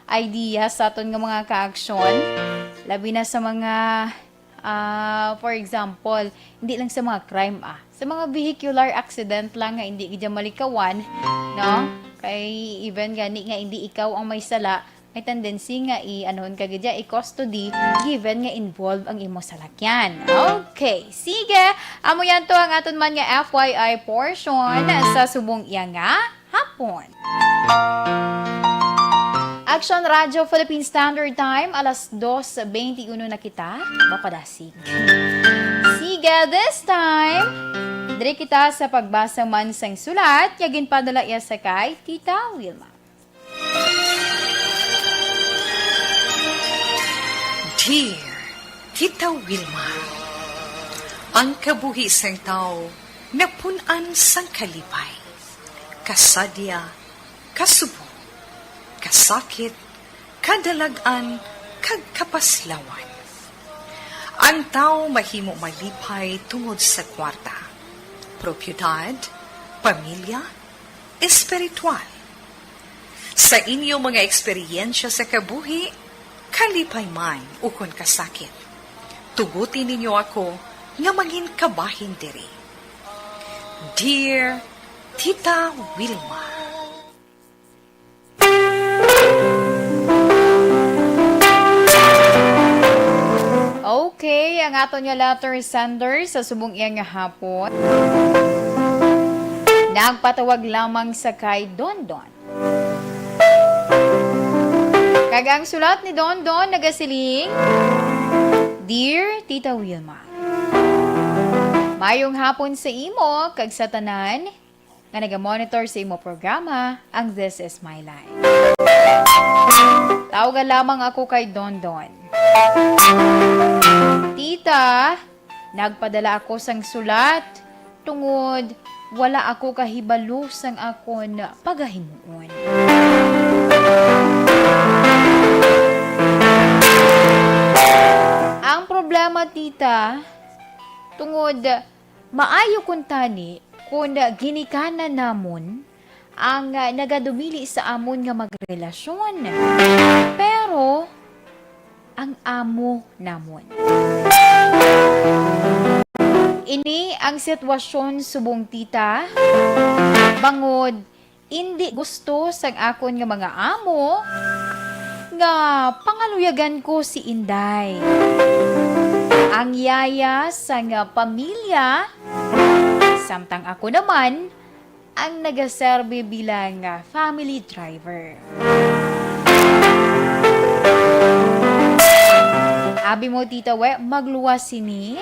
idea sa aton nga mga kaaksyon. Labi na sa mga, ah, for example, hindi lang sa mga crime, ah. Sa mga vehicular accident lang nga hindi gid malikawan, no? Kay even gani nga hindi ikaw ang may sala, may tendency nga i-, anuhon ka gid, i-custody, given nga involved ang imo salakyan. Okay, sige. Amo yan to ang aton man nga F Y I portion sa subong iya nga hapon. Action Radio Philippine Standard Time, alas dos twenty-uno na kita. Bakadasig. Sige, this time, diri kita sa pagbasa man sang sulat nga ginpadala iya sa kay Tita Wilma. Dear Tita Wilma, ang kabuhi sang tawo napun-an sang kalipay, kasadya, kasubo, kasakit, kadalag-an, kag kapaslawan. Ang tawo mahimo malipay tungod sa kwarta, propiedad, pamilya, espiritual. Sa inyo mga eksperyensya sa kabuhi, kalipay man ukon kasakit, tuguti ninyo ako nga mangin kabahin diri. Dear Tita Wilma. Okay, ang aton nga letter sender sa subong iya nga hapon. Nagpatawag lamang sa kay Dondon. Kag ang sulat ni Dondon nagasiling, Dear Tita Wilma, mayong hapon sa imo kag sa tanan nga nagamonitor sa imo programa, ang This Is My Life. Tawga lamang ako kay Dondon. Tita, nagpadala ako sang sulat tungod wala ako kahibalo sang akon pagahimuon. Ang problema, tita, tungod maayo kuntani kon ginikanan namon ang, ah, nagadumili sa amon nga magrelasyon, pero ang amo namon. Ini ang sitwasyon subong tita, bangod indi gusto sang akon nga mga amo nga pangaluyagan ko si Inday, ang yaya sang pamilya, samtang ako naman ang nagaserbi bilang, ah, family driver. Abi mo, Tita We, magluwas sini.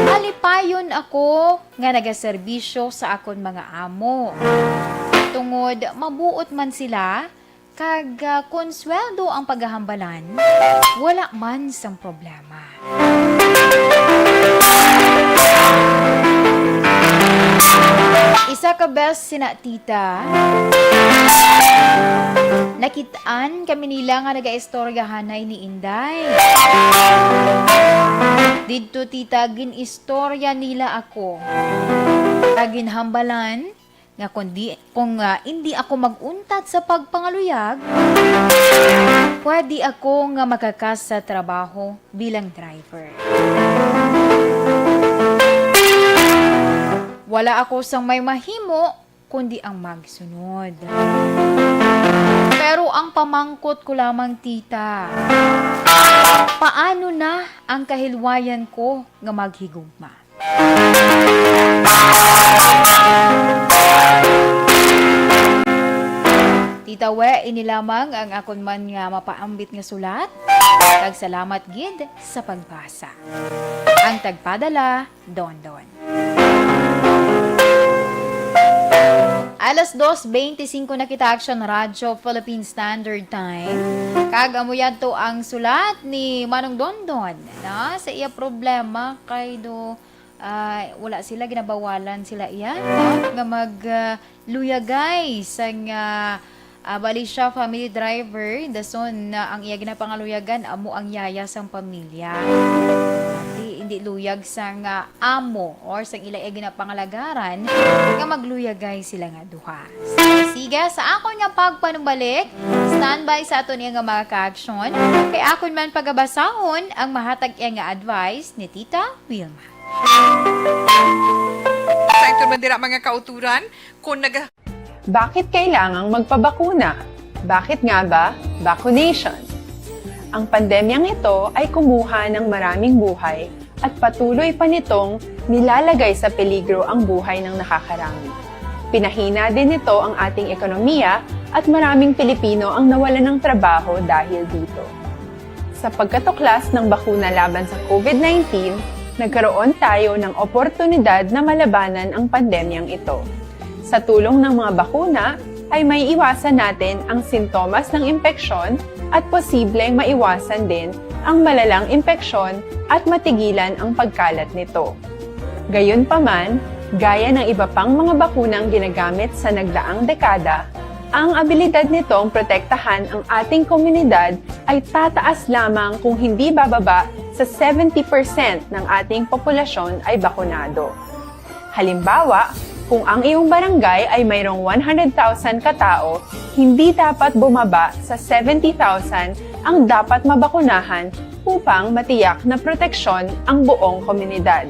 Malipayon ako nga nagaserbisyo sa akon mga amo. Tungod mabuot man sila, kag, ah, kon sweldo ang pagahambalan, wala man sang problema. Isa ka bes sina tita, nakit-an kami nila nga nagaistoryahanay ni Inday. Didto, tita, gin-istorya nila ako. Kag ginhambalan nga kundi, kung, ah, indi ako mag-untat sa pagpangaluyag, pwede ako nga makakas sa trabaho bilang driver. Wala ako sang may mahimo kundi ang magsunod. Pero ang pamangkot ko lamang, tita, paano na ang kahilwayan ko nga maghigugma? Tita We, ini lamang ang akon man nga mapaambit nga sulat. Kag salamat gid sa pagbasa. Ang tagpadala, Dondon. Alas dos beintisinko na kita, Action Radyo Philippine Standard Time. Kag amo yadto ang sulat ni Manong Dondon, no? Sa iya problema kay do, ah, wala sila, ginabawalan sila iya, no? Nga mag, ah, luyagay sang, ah, ah, bali siya family driver, dason na ang iya ginapangaluyagan amo ang yaya sang pamilya. Di, hindi luyag sang, ah, amo or sang ila iya ginapangalagaran nga magluyagay sila nga duha. So, sige, sa akon nga pagpanumbalik, standby sa aton iya nga mga ka-aksyon, kay akon man pagabasahon ang mahatag iya nga advice ni Tita Wilma. Sa ito man dira, mga kauturan, kung naga- Bakit kailangang magpabakuna? Bakit nga ba vaccination? Ang pandemyang ito ay kumuha ng maraming buhay at patuloy pa nitong nilalagay sa peligro ang buhay ng nakakarami. Pinahina din nito ang ating ekonomiya at maraming Pilipino ang nawalan ng trabaho dahil dito. Sa pagkatuklas ng bakuna laban sa COVID nineteen, nagkaroon tayo ng oportunidad na malabanan ang pandemyang ito. Sa tulong ng mga bakuna, ay may iwasan natin ang sintomas ng impeksyon at posibleng maiwasan din ang malalang impeksyon at matigilan ang pagkalat nito. Gayunpaman, gaya ng iba pang mga bakunang ginagamit sa nagdaang dekada, ang abilidad nitong protektahan ang ating komunidad ay tataas lamang kung hindi bababa sa seventy percent ng ating populasyon ay bakunado. Halimbawa, kung ang iyong barangay ay mayroong one hundred thousand katao, hindi dapat bumaba sa seventy thousand ang dapat mabakunahan upang matiyak na proteksyon ang buong komunidad.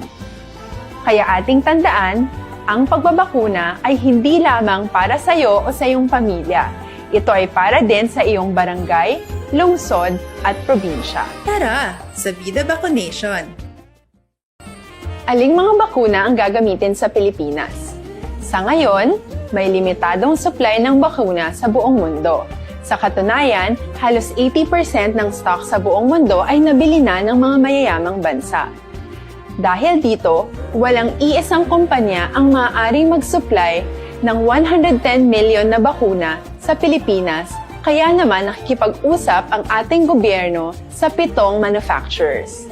Kaya ating tandaan, ang pagbabakuna ay hindi lamang para sa iyo o sa iyong pamilya. Ito ay para din sa iyong barangay, lungsod, at probinsya. Tara, sa Vida Vaccination! Aling mga bakuna ang gagamitin sa Pilipinas? Sa ngayon, may limitadong supply ng bakuna sa buong mundo. Sa katunayan, halos eighty percent ng stock sa buong mundo ay nabili na ng mga mayayamang bansa. Dahil dito, walang iisang kumpanya ang maaaring mag-supply ng one hundred ten million na bakuna sa Pilipinas, kaya naman nakikipag-usap ang ating gobyerno sa pitong manufacturers.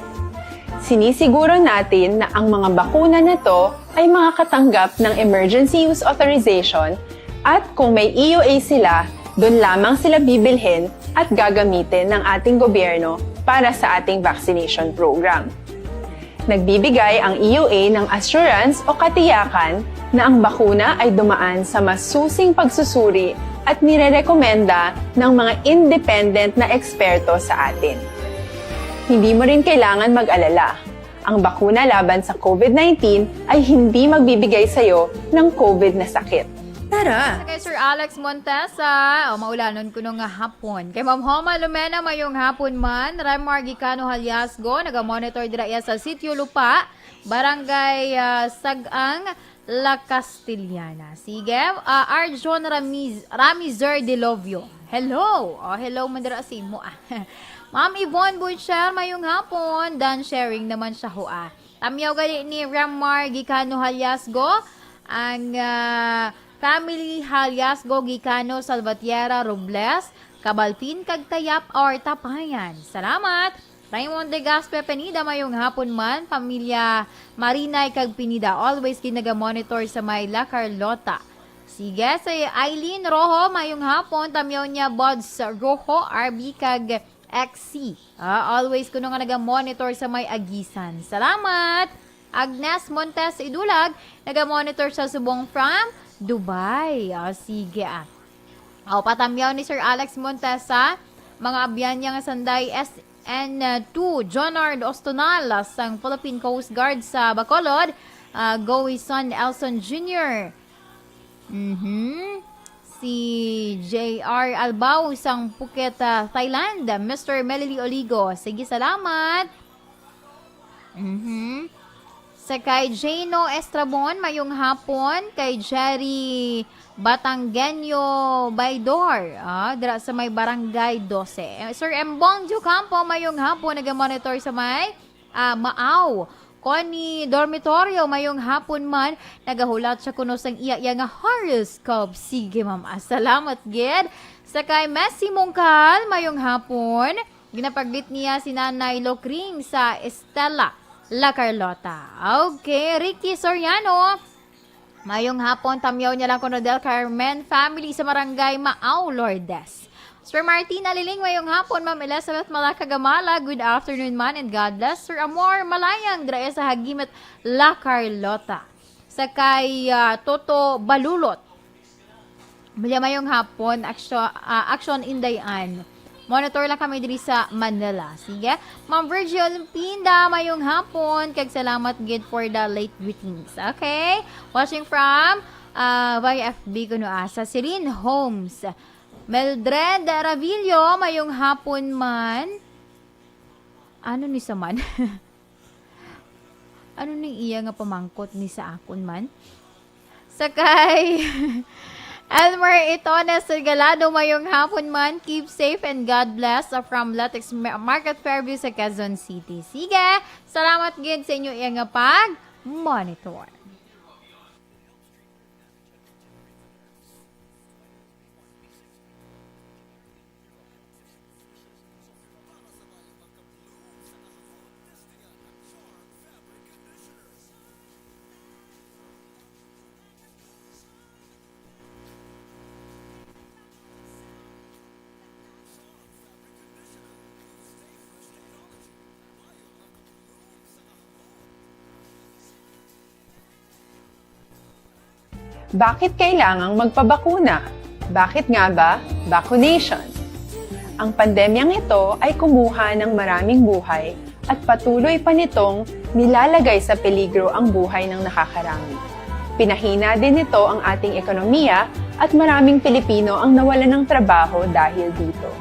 Sinisiguro natin na ang mga bakuna na to ay makakatanggap ng emergency use authorization at kung may E U A sila, doon lamang sila bibilhin at gagamitin ng ating gobyerno para sa ating vaccination program. Nagbibigay ang E U A ng assurance o katiyakan na ang bakuna ay dumaan sa masusing pagsusuri at nirerekomenda ng mga independent na eksperto sa atin. Hindi mo rin kailangan mag-alala. Ang bakuna laban sa COVID nineteen ay hindi magbibigay sa iyo ng COVID na sakit. Tara! Sa kay Sir Alex Montesa, o, maulanon kuno nga hapon. Kay Ma'am Homa Lumena, mayong hapon man. Remar Gicano Haliasgo, naga-monitor dira iya sa Sitio Lupa, Barangay, ah, Sag-ang, La Castellana. Sige, ah, Arjon Ramiz, Ramizer Delovio. Hello! O, hello man dira sa imo, ah. Ma'am Yvonne Butcher, mayong hapon. Dan sharing naman siya, ho, ah. Tamyaw gali ni Remar Gicano Haliasgo, ang, ah, family Haliasgo Gicano Salvatierra Robles, Cabalpin kag Tayap or Tapayan. Salamat! Raymond Legaspi Pineda, mayong hapon man, pamilya Marinay kag Pineda, always gid naga-monitor sa may La Carlota. Sige, si Eileen Rojo, mayong hapon, tamyaw niya Bods Rojo, R B kag X C. Ah, always kuno nga naga-monitor sa may Aguisan. Salamat! Agnes Montes Idulag, naga-monitor sa subong from Dubai. Ah, sige, ah. O, patamyaw ni Sir Alex Montesa, mga abyan niya nga sanday S N two, Jonard Ostonal, ah, sang Philippine Coast Guard sa Bacolod, ah, Goison Elson Junior. Mhm. Si J R Albao sang Phuket, ah, Thailand, Mister Melily Oligo. Sige, salamat. Mhm. Sa kay Jano Estrabon, mayong hapon. Kay Jerry Batanggenyo Baydor, ah, dira sa may Barangay Dose. Eh, Sir Embong Diocampo, mayong hapon, naga-monitor sa may, ah, Maaw. Connie Dormitorio, mayong hapon man, nagahulat siya kuno sang iya, iya nga horoscope. Sige, ma'am. Ah, salamat gid. Sa kay Messi Mungkal, mayong hapon. Ginapaglit niya si Nanay Lokring sa Estela La Carlota. Okay, Ricky Soriano, mayong hapon, tamyaw niya lang kuno Del Carmen family sa Barangay Maao, Lourdes. Sir Martina Liling, mayong hapon. Ma'am Elizabeth Malacagamala, good afternoon man and God bless. Sir Amor Malayang, dira sa Hagimet, La Carlota. Sa kay, ah, Toto Balulot, Malya, mayong hapon, aksyo-, ah, Action Inday Ann. Monitor lang kami diri sa Manila. Sige. Ma'am Virgil Pinda, mayong hapon. Kag salamat gid for the late greetings. Okay? Watching from, ah, Y F B kuno, ah, sa Sirin Homes. Mildred Ravillo, mayong hapon man. Ano ni sa man? Ano ning iya nga pamangkot ni sa akon man? Sa kay Elmer Itones Regalado, mayong hapon man. Keep safe and God bless, uh, from Latex Ma-, Market Fairview sa Quezon City. Sige, salamat gid sa inyo iya nga pag-monitor. Bakit kailangang magpabakuna? Bakit nga ba vaccination? Ang pandemyang ito ay kumuha ng maraming buhay at patuloy pa nitong nilalagay sa peligro ang buhay ng nakakarami. Pinahina din nito ang ating ekonomiya at maraming Pilipino ang nawalan ng trabaho dahil dito.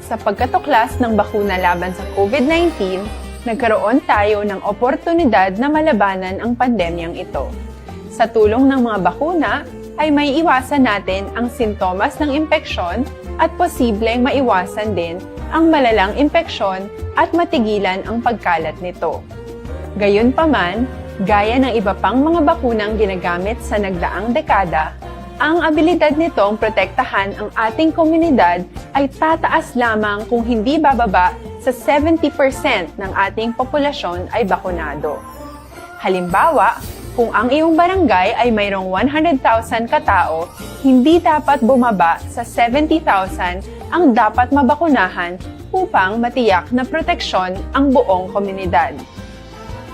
Sa pagkatuklas ng bakuna laban sa COVID nineteen, nagkaroon tayo ng oportunidad na malabanan ang pandemyang ito. Sa tulong ng mga bakuna, ay maiiwasan natin ang sintomas ng impeksyon at posibleng maiwasan din ang malalang impeksyon at matigilan ang pagkalat nito. Gayunpaman, gaya ng iba pang mga bakunang ginagamit sa nagdaang dekada, ang abilidad nitong protektahan ang ating komunidad ay tataas lamang kung hindi bababa sa seventy percent ng ating populasyon ay bakunado. Halimbawa, kung ang iyong barangay ay mayroong one hundred thousand katao, hindi dapat bumaba sa seventy thousand ang dapat mabakunahan upang matiyak na proteksyon ang buong komunidad.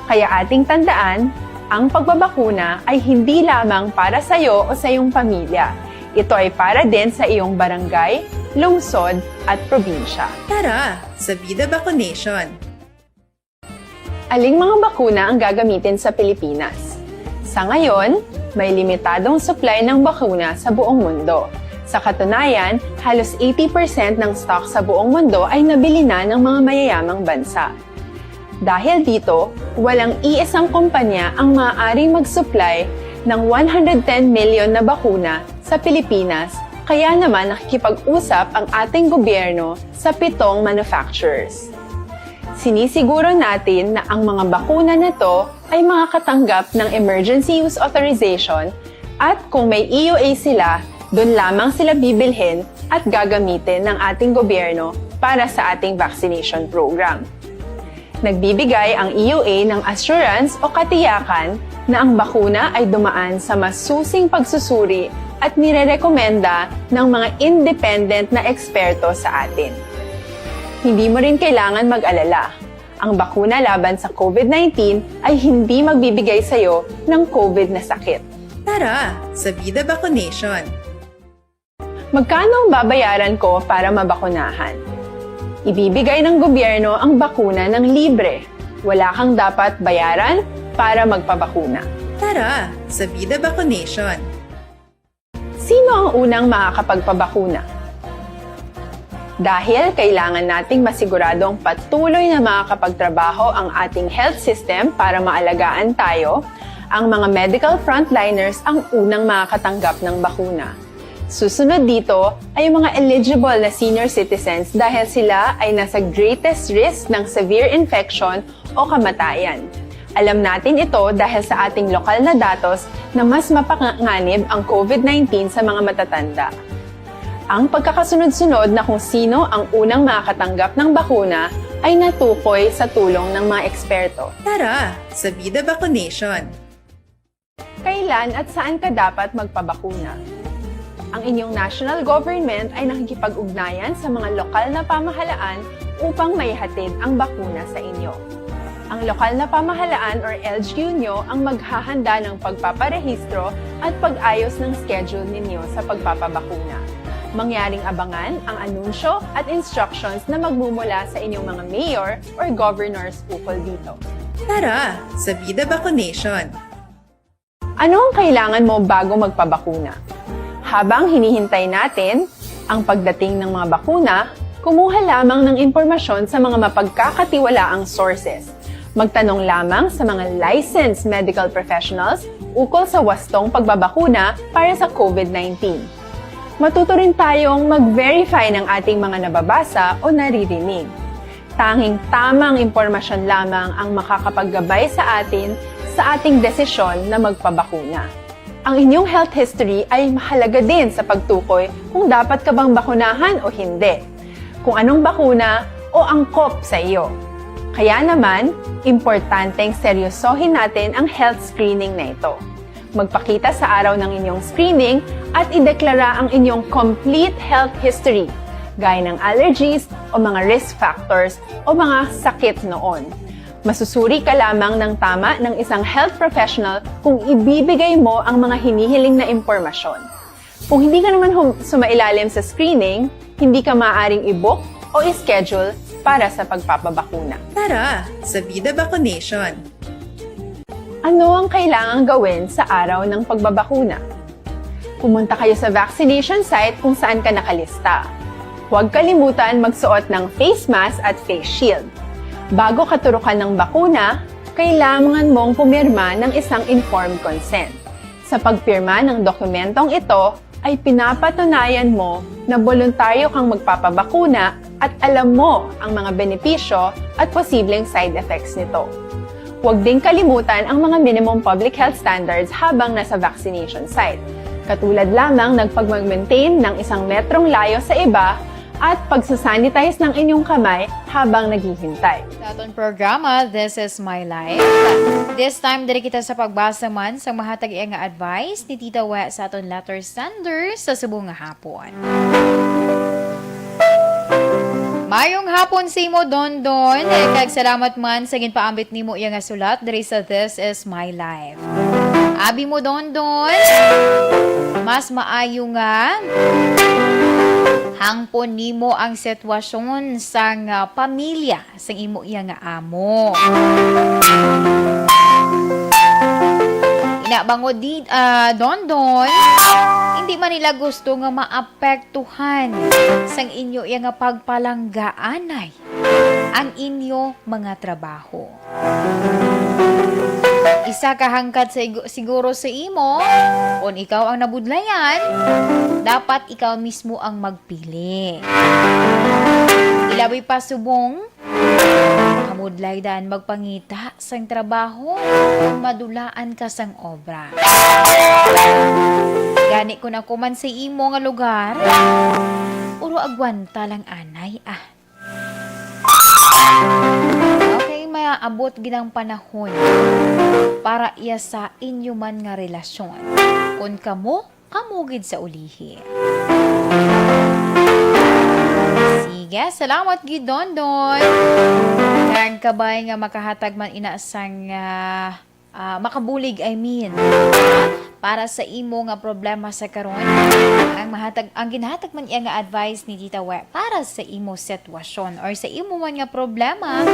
Kaya ating tandaan, ang pagbabakuna ay hindi lamang para sa iyo o sa iyong pamilya. Ito ay para din sa iyong barangay, lungsod, at probinsya. Tara, sa Vida Vaccination! Aling mga bakuna ang gagamitin sa Pilipinas? Sa ngayon, may limitadong supply ng bakuna sa buong mundo. Sa katunayan, halos eighty percent ng stock sa buong mundo ay nabili na ng mga mayayamang bansa. Dahil dito, walang iisang kumpanya ang maaaring mag-supply ng one hundred ten million na bakuna sa Pilipinas, kaya naman nakikipag-usap ang ating gobyerno sa pitong manufacturers. Sinisiguro natin na ang mga bakuna na to ay makakatanggap ng emergency use authorization at kung may E U A sila, doon lamang sila bibilhin at gagamitin ng ating gobyerno para sa ating vaccination program. Nagbibigay ang E U A ng assurance o katiyakan na ang bakuna ay dumaan sa masusing pagsusuri at nirerekomenda ng mga independent na eksperto sa atin. Hindi mo rin kailangan mag-alala. Ang bakuna laban sa COVID nineteen ay hindi magbibigay sa iyo ng COVID na sakit. Tara, sa Vida Vaccination! Magkano ang babayaran ko para mabakunahan? Ibibigay ng gobyerno ang bakuna ng libre. Wala kang dapat bayaran para magpabakuna. Tara, sa Vida Vaccination! Sino ang unang makakapagpabakuna? Dahil kailangan nating masiguradong patuloy na makakapagtrabaho ang ating health system para maalagaan tayo, ang mga medical frontliners ang unang makakatanggap ng bakuna. Susunod dito ay ang mga eligible na senior citizens dahil sila ay nasa greatest risk ng severe infection o kamatayan. Alam natin ito dahil sa ating lokal na datos na mas mapanganib ang COVID nineteen sa mga matatanda. Ang pagkakasunod-sunod na kung sino ang unang makakatanggap ng bakuna ay natukoy sa tulong ng mga eksperto. Tara, sa Bida Vaccination! Kailan at saan ka dapat magpabakuna? Ang inyong national government ay nakikipag-ugnayan sa mga lokal na pamahalaan upang maihatid ang bakuna sa inyo. Ang lokal na pamahalaan or L G U nyo ang maghahanda ng pagpaparehistro at pag-ayos ng schedule ninyo sa pagpapabakuna. Mangyaring abangan ang anunsyo at instructions na magmumula sa inyong mga mayor or governors ukol dito. Tara, sa Bida Vaccination! Ano ang kailangan mo bago magpabakuna? Habang hinihintay natin ang pagdating ng mga bakuna, kumuha lamang ng impormasyon sa mga mapagkakatiwalaang sources. Magtanong lamang sa mga licensed medical professionals ukol sa wastong pagbabakuna para sa COVID nineteen. Matuto rin tayong mag-verify ng ating mga nababasa o naririnig. Tanging tamang impormasyon lamang ang makakapaggabay sa atin sa ating desisyon na magpabakuna. Ang inyong health history ay mahalaga din sa pagtukoy kung dapat ka bang bakunahan o hindi, kung anong bakuna o angkop sa iyo. Kaya naman, importanteng seryosohin natin ang health screening na ito. Magpakita sa araw ng inyong screening at ideklara ang inyong complete health history, gaya ng allergies o mga risk factors o mga sakit noon. Masusuri ka lamang ng tama ng isang health professional kung ibibigay mo ang mga hinihiling na impormasyon. Kung hindi ka naman hum- sumailalim sa screening, hindi ka maaaring i-book o i-schedule para sa pagpapabakuna. Tara, sa Bida Vaccination! Ano ang kailangang gawin sa araw ng pagbabakuna? Pumunta kayo sa vaccination site kung saan ka nakalista. Huwag kalimutan magsuot ng face mask at face shield. Bago katurukan ng bakuna, kailangan mong pumirma ng isang informed consent. Sa pagpirma ng dokumentong ito, ay pinapatunayan mo na boluntaryo kang magpapabakuna at alam mo ang mga benepisyo at posibleng side effects nito. Huwag ding kalimutan ang mga minimum public health standards habang nasa vaccination site, katulad lamang ng pagmag-maintain ng isang metrong layo sa iba at pagsasanitize ng inyong kamay habang naghihintay. Sa aton programa, This Is My Life. This time, diri kita sa pagbasa man sang mahatag iya nga advice ni Tita We sa aton letter sender sa subong nga hapon. Mayong hapon sa imo, Dondon, kag salamat man sa ginpaambit nimo iya nga sulat diri sa This Is My Life. Abi mo, Dondon, mas maayo nga hangpon nimo ang sitwasyon sang, ah, pamilya sang imo iya nga amo. Ina bangod di, ah, Dondon, hindi man nila gusto nga maapektuhan sang inyo iya nga pagpalanggaanay ang inyo mga trabaho. Isa ka hangkat sa igu-, siguro sa imo, kon ikaw ang nabudlayan, dapat ikaw mismo ang magpili. Ilabi pa subong, kamudlay daan magpangita sang trabaho kon madulaan ka sang obra. Gani kon ako man sa imo nga lugar, puro agwanta lang anay, ah. Okay, maabot gid ang panahon para iya sa inyo man nga relasyon. Kon kamo, kamo gid sa ulihi. Sige, salamat gid, Dondon. Kag kabay nga makahatag man ina sang, ah, ah, makabulig, I mean, para sa imo nga problema sa karon. Ang mahatag, ang ginahatag man iya nga advice ni Tita We para sa imo sitwasyon or sa imo man nga problema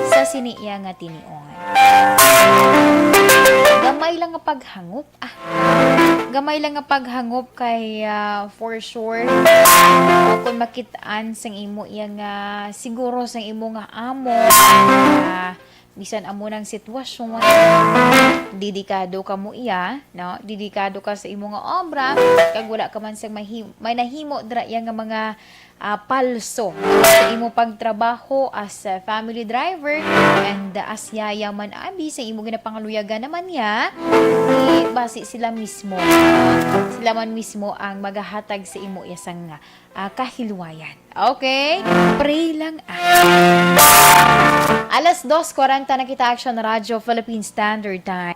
sa sini iya nga tinion. Gamay lang nga paghangop, ah. Gamay lang nga paghangop kay, ah, for sure, o kung makitaan sang imo iya nga, siguro sang imo nga amo, ah, Bisan amo nang sitwasyon, dedikado ka mo iya, no? Dedikado ka sa imo nga obra, kag wala ka man sang mahi-, may nahimo dira iya nga mga, ah, palso sa imo pagtrabaho as a family driver, and, ah, as yaya man abi sa imo ginapangaluyagan naman niya, di basi sila mismo, sila man mismo ang magahatag sa imo iya sang, ah, kahilwayan. Okay? Pray lang, ah. Alas dos kwarenta na kita, Action Radyo Philippine Standard Time.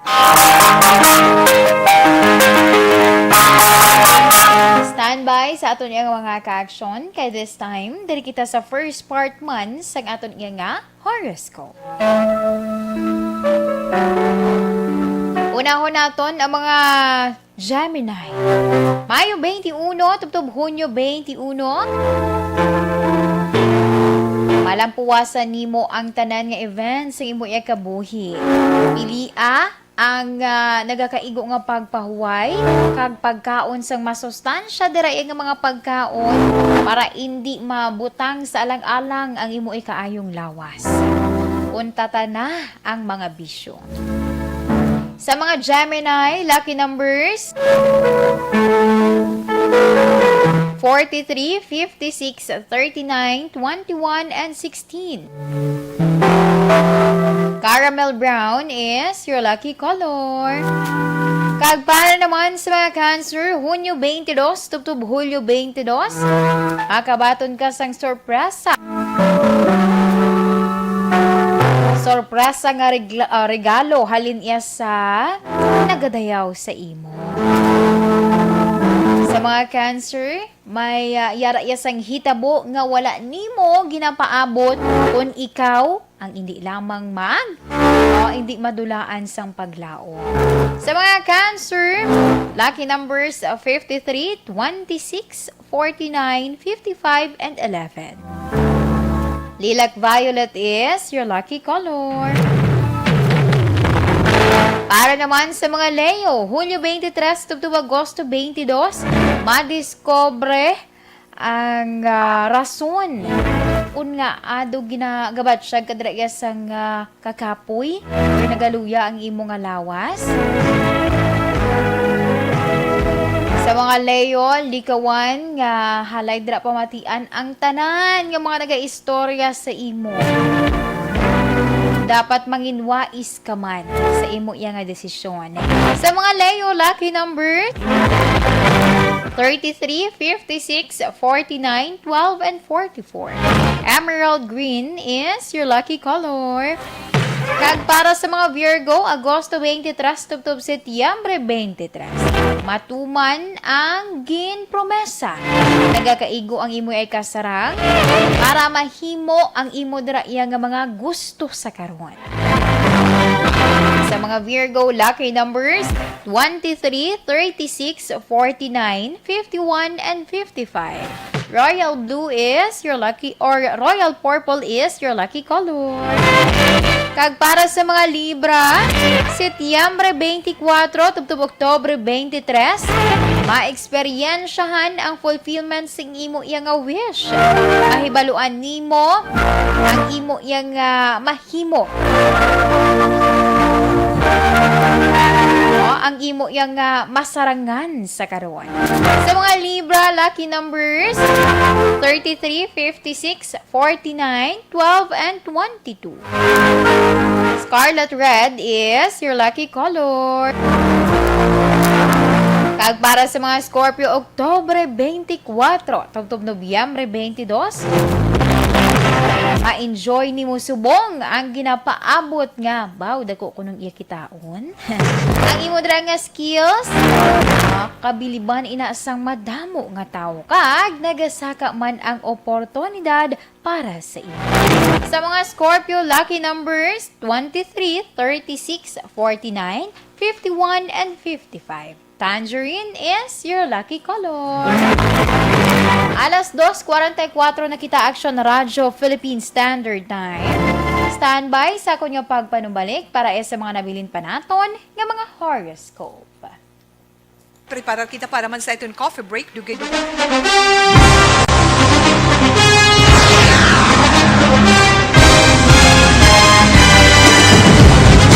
Standby sa aton iyang mga ka-action. Kay this time, diri kita sa first part man sang aton iyang nga horoscope. Unahon naton ang mga Gemini. Mayo twenty-one tubtob Hunyo twenty-one. Malampuwasan nimo ang tanan nga event sa imo iya kabuhi. Pilia ang, ah, nagakaigo nga pagpahuway kag pagkaon sang masustansya dira iya nga mga pagkaon para indi mabutang sa alang-alang ang imo ikaayong lawas. Untata na ang mga bisyo. Sa mga Gemini, lucky numbers, forty-three, fifty-six, thirty-nine, twenty-one, and sixteen. Caramel brown is your lucky color. Kag para naman sa mga Cancer, Hunyo twenty-two tubtob Hulyo twenty-two, makabaton ka sang sorpresa. Sorpresa nga regla-, ah, regalo halin iya sa nagadayaw sa imo. Sa mga Cancer, may, ah, yara iya sang hitabo nga wala nimo ginapaabot kon ikaw ang indi lamang mag, o indi madulaan sang paglaom. Sa mga Cancer, lucky numbers, ah, fifty-three, twenty-six, forty-nine, fifty-five, and eleven. Lilac violet is your lucky color. Para naman sa mga Leo, Hunyo twenty-three tubtob Agosto twenty-two, madiskubre ang, ah, rason kon ngaa daw ginagabatyag ka dira iya sang, ah, kakapoy, or nagaluya ang imo nga lawas. Sa mga Leo, likawan nga halay dira pamatian ang tanan nga mga nagaistorya sa imo. Dapat manginwais ka man sa imo iya nga desisyon. Sa mga Leo, lucky number thirty-three, fifty-six, forty-nine, twelve, and forty-four. Emerald green is your lucky color. Kag para sa mga Virgo, Agosto twenty-three tubtob Setyembre twenty-three, matuman ang ginpromesa. Nagakaigo ang imo ay kasarang para mahimo ang imo dira iya nga mga gusto sa karon. Sa mga Virgo, lucky numbers twenty-three, thirty-six, forty-nine, fifty-one, and fifty-five. Royal blue is your lucky, or royal purple is your lucky color. Kag para sa mga Libra, Setyembre twenty-four tubtob Oktubre twenty-three, ma-eksperyensyahan ang fulfillment sing imo iya nga wish. Mahibaluan nimo ang imo iya nga mahimo. O, ang imo iya nga masarangan sa karon. Sa mga Libra, lucky numbers, thirty-three, fifty-six, forty-nine, twelve, and twenty-two. Scarlet red is your lucky color. Kag para sa mga Scorpio, Oktubre twenty-four tubtob Nobyembre twenty-two, ma-enjoy nimo subong ang ginapaabot nga, baw, dako kunong iya kitaon. Ang imo dira nga skills, makabiliban ina sang madamo nga tawo, kag nagasaka man ang oportunidad para sa imo. Sa mga Scorpio, lucky numbers twenty-three, thirty-six, forty-nine, fifty-one, and fifty-five. Tangerine is your lucky color. Alas dos kwarenta y kuwatro na kita, Action Radyo Philippine Standard Time. Standby sa akon nga pagpanumbalik para sa mga nabilin pa naton nga mga horoscope. Preparar kita para man sa iton coffee break. Dugay-dugay.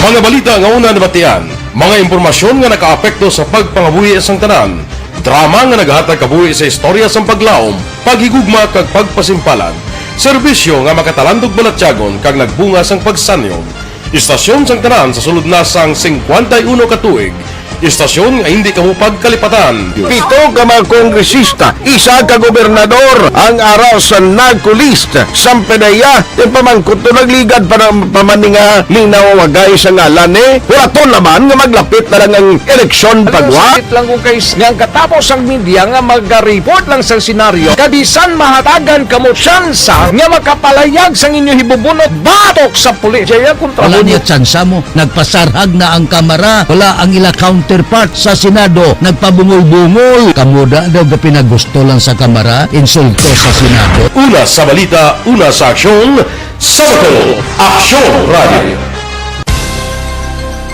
Mga balita nga una nabatian, mga impormasyon nga nakaapekto sa pagpangabuhi sang tanan, drama nga nagahatag kabuhi sa istorya sang paglaom, paghigugma kag pagpasimpalan, serbisyo nga makatalandog balatyagon kag nagbunga sang pagsanyog. Istasyon sang tanan sa sulod na sang singkwenta y uno ka tuig, istasyon nga hindi kamo pagkalipatan. Pito ka mga kongresista, isa ka gobernador ang ara sa NAGCO list. Sampanaya, ti pamangkot to nagligad pa na, pa man ni nga linawagay sa ngalan ni. Wala to naman nga maglapit na lang ang eleksyon pagwa. Sakit lang kung kay nga ang katapos ang media nga maga-report lang sa senaryo, kabisan mahatagan kamo tsansa nga makapalayag sang inyo hibubunot batok sa pulis. Jaya kontra Wala mo niya tsansa mo. Nagpasarhag na ang Kamara. Wala ang ila counterpart sa Senado. Nagpabungol-bungol. Kamo da daw gapinagusto lang sa Kamara, insulto sa Senado. Una sa balita, una sa aksyon, sa Bacolod, Aksyon Radio.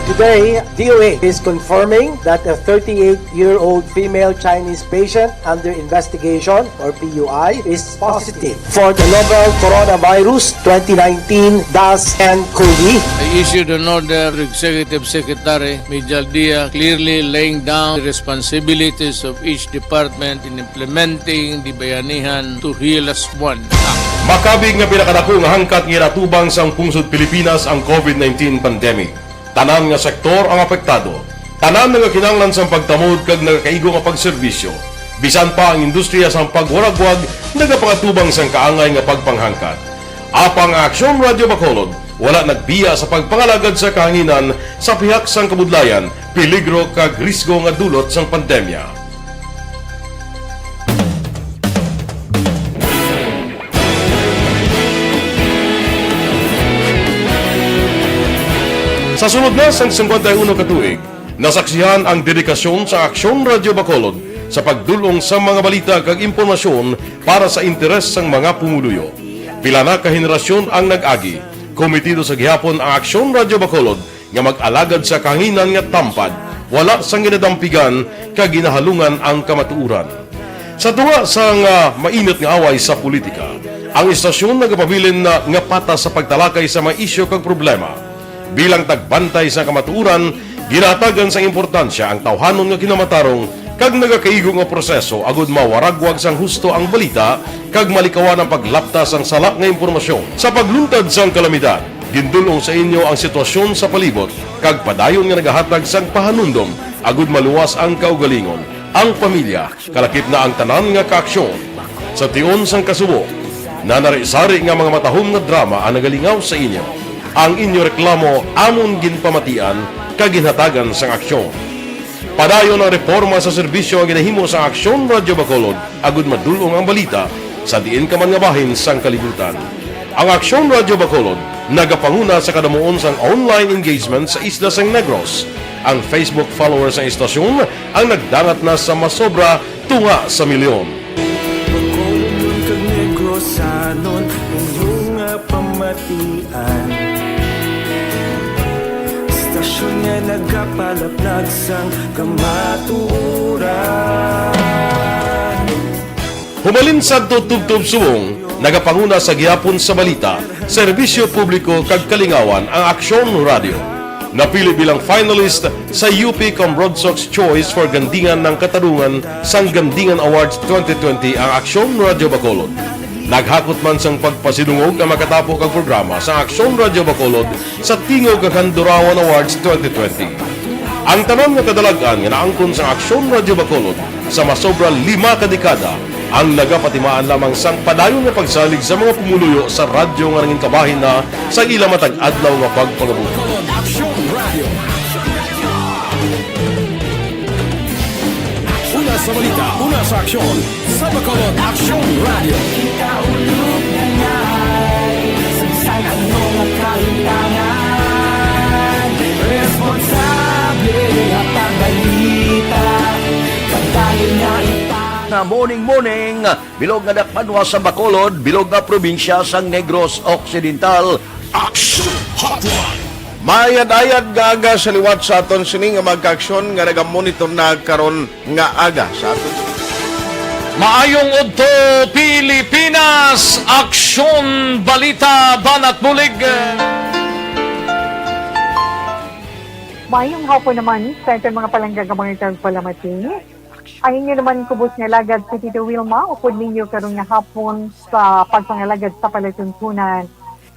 Today, D O A is confirming that a thirty-eight-year-old female Chinese patient under investigation, or P U I, is positive for the novel coronavirus twenty nineteen dash N cov. I issued an order to Executive Secretary Mijal Dia, clearly laying down the responsibilities of each department in implementing the Bayanihan to Heal As One Act. Makabig nga pinakadako nga hangkat nga ginatubang sang pungsod Pilipinas ang covid nineteen pandemic. Tanan nga sektor ang apektado. Tanan nga kinahanglan sang pagtamod kag nagakaigo nga pagserbisyo. Bisan pa ang industriya sang pagwaragwag nagapangatubang sang kaangay nga pagpanghangkat. Apang ang Aksyon Radio Bacolod wala nagbiya sa pagpangalagad sa kahanginan sa pihak sang kabudlayan, peligro kag risgo nga dulot sang pandemya. Sa sulod na sang singkwenta y uno ka tuig, nasaksihan ang dedikasyon sa Aksyon Radio Bacolod sa pagdul-ong sa mga balita kag impormasyon para sa interes sang mga pumuluyo. Pila na ka henerasyon ang nag-agi, komitido sa gihapon ang Aksyon Radio Bacolod nga mag-alagad sa kahanginan nga tampad, wala sang ginadampigan kag ginahalungan ang kamatuoran. Sa tunga sang, ah, mainit nga away sa politika, ang istasyon nagapabilin na nga patas sa pagtalakay sa mga isyu kag problema. Bilang tagbantay sa kamatuoran, ginahatagan sang importansya ang tawhanon nga kinamatarong kag nagakaigo nga proseso agud mawaragwag sang husto ang balita kag malikawan ang paglapta sang sala nga impormasyon. Sa pagluntad sang kalamidad, gindul-ong sa inyo ang sitwasyon sa palibot kag padayon nga nagahatag sang pahanumdom agud maluwas ang kaugalingon, ang pamilya, kalakip na ang tanan nga kaaksyon. Sa tion sang kasubo, nanari-sari nga mga matahom nga drama ang nagalingaw sa inyo. Ang inyo reklamo amon ginpamatian kag ginhatagan sang aksyon. Padayon ang reporma sa serbisyo nga ginahimo sa Aksyon Radio Bacolod agud madul-ong ang balita sa diin ka man nga bahin sang kalibutan. Ang Aksyon Radio Bacolod nagapanguna sa kadamuon sang online engagement sa isla sang Negros. Ang Facebook followers sang istasyon ang nagdangat na sa masobra tunga sa milyon. Bacolodnon kag Negrosanon, inyo nga pamatian. Istasyon nga nagapalaplag sang kamatuoran. Humalin sadto tubtob subong, nagapanguna sa gihapon sa balita, serbisyo publiko kag kalingawan ang Aksyon Radio. Napili bilang finalist sa U P Cambrodsoc's Choice for Gandingan ng Katarungan sang Gandingan Awards twenty twenty ang Aksyon Radio Bacolod. Naghakot man sang pagpasidungog ang makatapo kag programa sa Aksyon Radio Bacolod sa Tingog kag Handurawan Awards twenty twenty. Ang tanan nga kadalag-an nga naangkon sang Aksyon Radio Bacolod sa masobra lima ka dekada ang nagapatimaan lamang sang padayon nga pagsalig sa mga pumuluyo sa radyo nga nangin kabahin na sa ila matag adlaw nga pagpangabuhi. Aksyon Radio. Una sa balita, una sa aksyon, sa Bacolod Aksyon Radio. Kita ulog na ngay, sa bisan ano nga kahimtangan, responsable nga pagbalita, padayon nga ipang- Nga morning, morning. Bilog nga dakbanwa sa Bacolod, bilog nga probinsya sang Negros Occidental. Action Hotline. Maayad-ayad nga aga sa liwat sa aton sini nga mga kaaksyon nga nagamonitor na karon nga aga sa aton. Maayong udto, Pilipinas! Aksyon, balita, banat bulig. Mayong hapon naman sa aton mga palangga nga mga tagpalamati. Ang inyo naman kubos nga alagad si Tito Wilma, upod ninyo karon nga hapon sa pagpangalagad sa palatuntunan.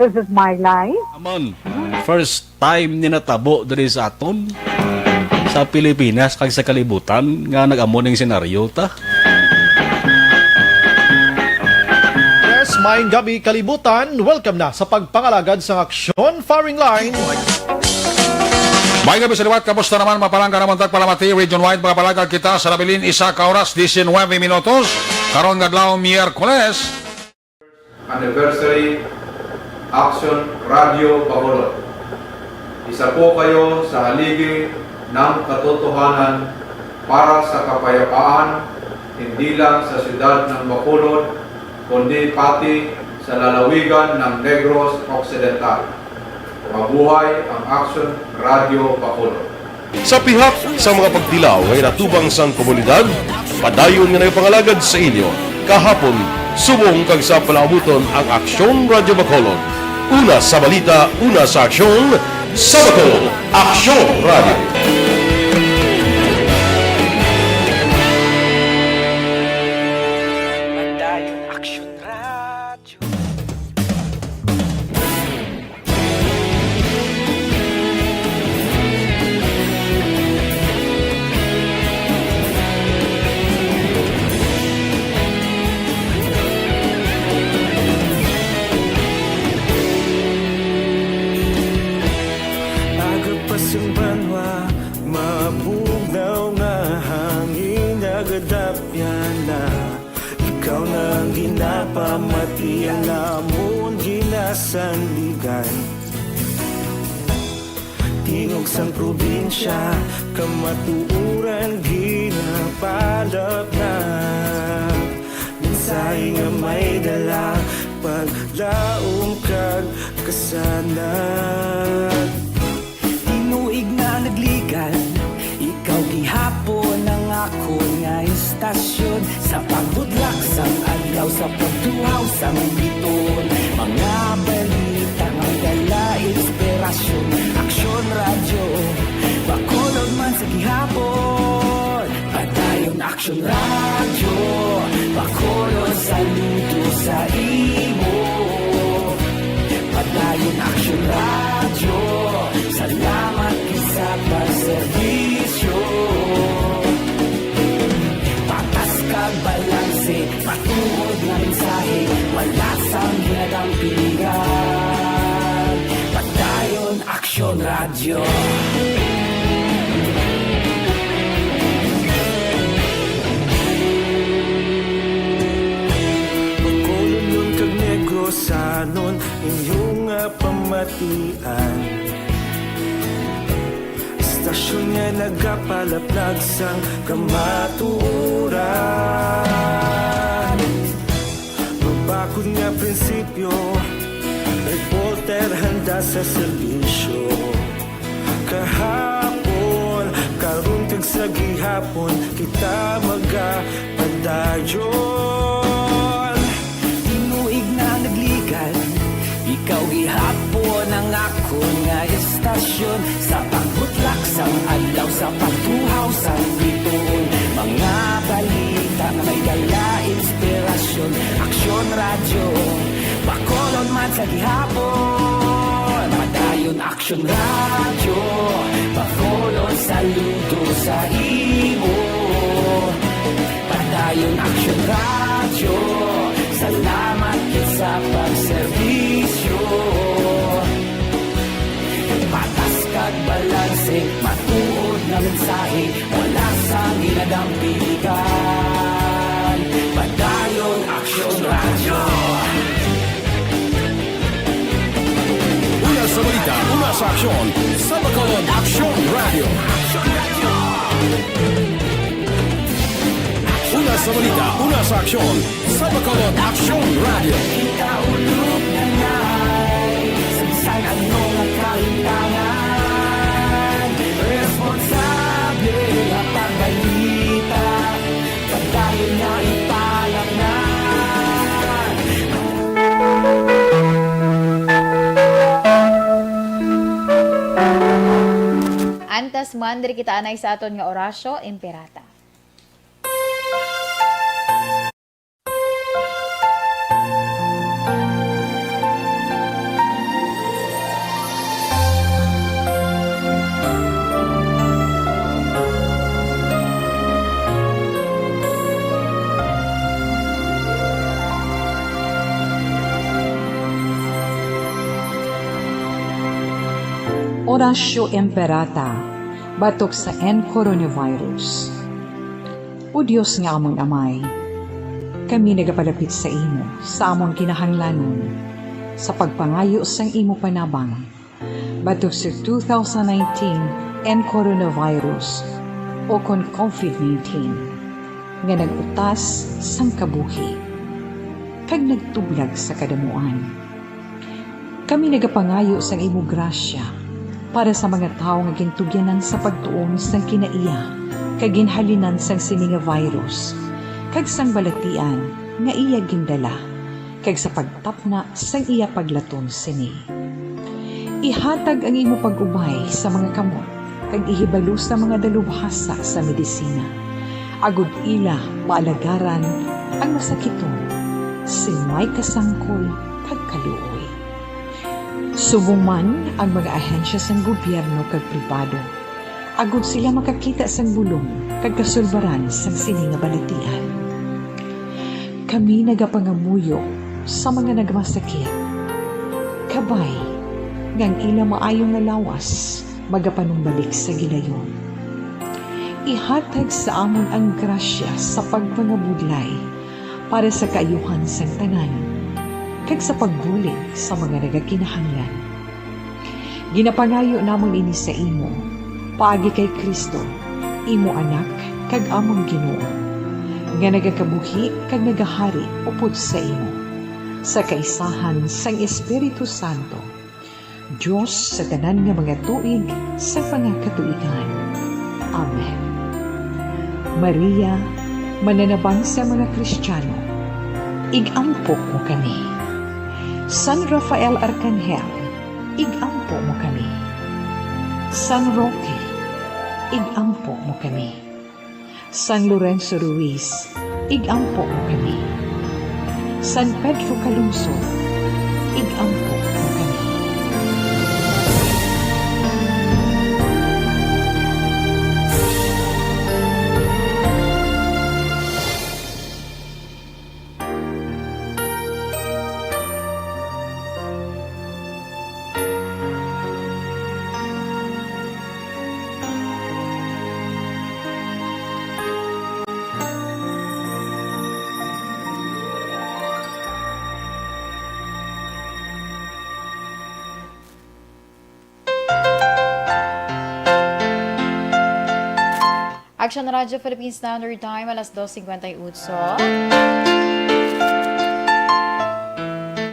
This is my life. Aman, first time ni natabo diri sa aton, sa Pilipinas kag sa kalibutan nga nag-amo ning senaryo ta. Yes, maayong gabi, kalibutan. Welcome na sa pagpangalagad sang Aksyon Firing Line. Maayong gabi sa liwat. Kamusta naman, mga palangga namon tagpalamati? Region wide, mga palangga, kita sa nabilin isa ka oras, diecinuebe minutos. Karon nga adlaw, Miyerkules. Anniversary Action Radio Bacolod. Isa po kayo sa haligi ng katotohanan para sa kapayapaan, hindi lang sa siyudad ng Bacolod, kundi pati sa lalawigan ng Negros Occidental. Mabuhay ang Action Radio Bacolod. Sa pihak sa mga pagtilaw nga inatubang sang komunidad, padayon nga nagapangalagad sa inyo kahapon, subong kag sa palaabuton ang Aksyon Radio Bacolod. Una sa balita, una sa aksyon, sa Bacolod, Aksyon Radio. Padayon Aksyon Radio. Aga pa sang banwa, mabugnaw nga hangin nagadapyan na. Ikaw na ang ginapamati, ang amon ginasandigan. Tingog sang probinsya, kamatuoran ginapalapnag. Mensahe nga may dala, paglaom kag kasanag. Tinuig na nagligan, ikaw gihapon ang akon nga istasyon. Sa pagbudlak sang adlaw, sa pagtuhaw sang bituon, mga balita nga dala inspirasyon. Aksyon Radyo Bacolod man sa gihapon. Padayon Aksyon Radyo Bacolod, saludo sa imo. Padayon Aksyon Radyo, salamat gid sa pagserbisyo. Patas kag balanse, matuod nga mensahe, wala sang ginadampigan. Padayon Aksyon Radyo. Bacolodnon kag Negrosanon, inyo nga pamatian. Istasyon nga nagapalaplag sang kamatuoran. Mabakod nga prinsipyo, reporter handa sa serbisyo. Kahapon, karon kag sa gihapon, kita magapadayon. Tinuig na nagligan, ikaw gihapon ang akon nga istasyon. Sa pagbutlak sang adlaw, sa pagtuhaw sang bituon, mga balita nga may dala inspirasyon. Aksyon Radyo Bacolod man sa gihapon. Padayon Aksyon Radyo Bacolod, saludo sa imo. Padayon Aksyon Radyo, salamat gid sa pagserbisyo. Patas kag balanse, matuod nga mensahe, wala sang ginadampigan. Padayon Aksyon Radyo. Una sa balita, una sa aksyon, sa Bacolod Aksyon Radyo. Una sa balita, una sa aksyon, sa Bacolod Aksyon Radyo. Kita ulog na ngay, sa bisan ano nga kahimtangan, responsable nga pagbalita, pagdayon nga ipalapnag. Ang Man, diri kita anay sa aton nga Oratio Imperata. Oratio Imperata, batok sa N coronavirus. O Dios nga amon Amay, kami nagapalapit sa imo sa amon kinahanglanon sa pagpangayo sang imo panabang batok sa two thousand nineteen N coronavirus, o kon COVID nineteen, nga nag-utas sang kabuhi kag nagtublag sa kadamuan. Kami nagapangayo sang imo grasya para sa mga tawo nga gintugyanan sa pagtuon sang kinaiya kag ginhalinan sang sini nga virus, kag sang balatian nga iya gindala, kag sa pagtapna sang iya paglaton sini. Ihatag ang imo pag-ubay sa mga kamot kag ihibalo sa mga dalubhasa sa medisina, agod ila maalagaran ang masakiton sing may kasangkol kag kaluoy. Subong man ang mga ahensya sang gobyerno kag pribado, agod sila makakita sang bulong kag kasulbaran sang sini nga balatian. Kami nagapangamuyo sa mga nagmasakit. Kabay nga ang ila maayo nga lawas magapanumbalik sa gilayon. Ihatag sa amon ang grasya sa pagpangabudlay para sa kaayuhan sang tanan, kag sa pagbulig sa mga nagakinahanglan. Ginapangayo namon ini sa imo, paagi kay Cristo, imo Anak kag amon Ginoo, nga nagakabuhi kag nagahari upod sa imo, sa kaisahan sang Espiritu Santo, Dios sa tanan nga mga tuig sa mga katuigan. Amen. Maria, mananabang sa mga Kristiano, ig-ampo mo kami. San Rafael Arcangel, ig-ampo mo kami. San Roque, ig-ampo mo kami. San Lorenzo Ruiz, ig-ampo mo kami. San Pedro Calungsod, ig-ampo mo kami. Action Radio Philippine Standard Time, alas dos cincuenta y ocho.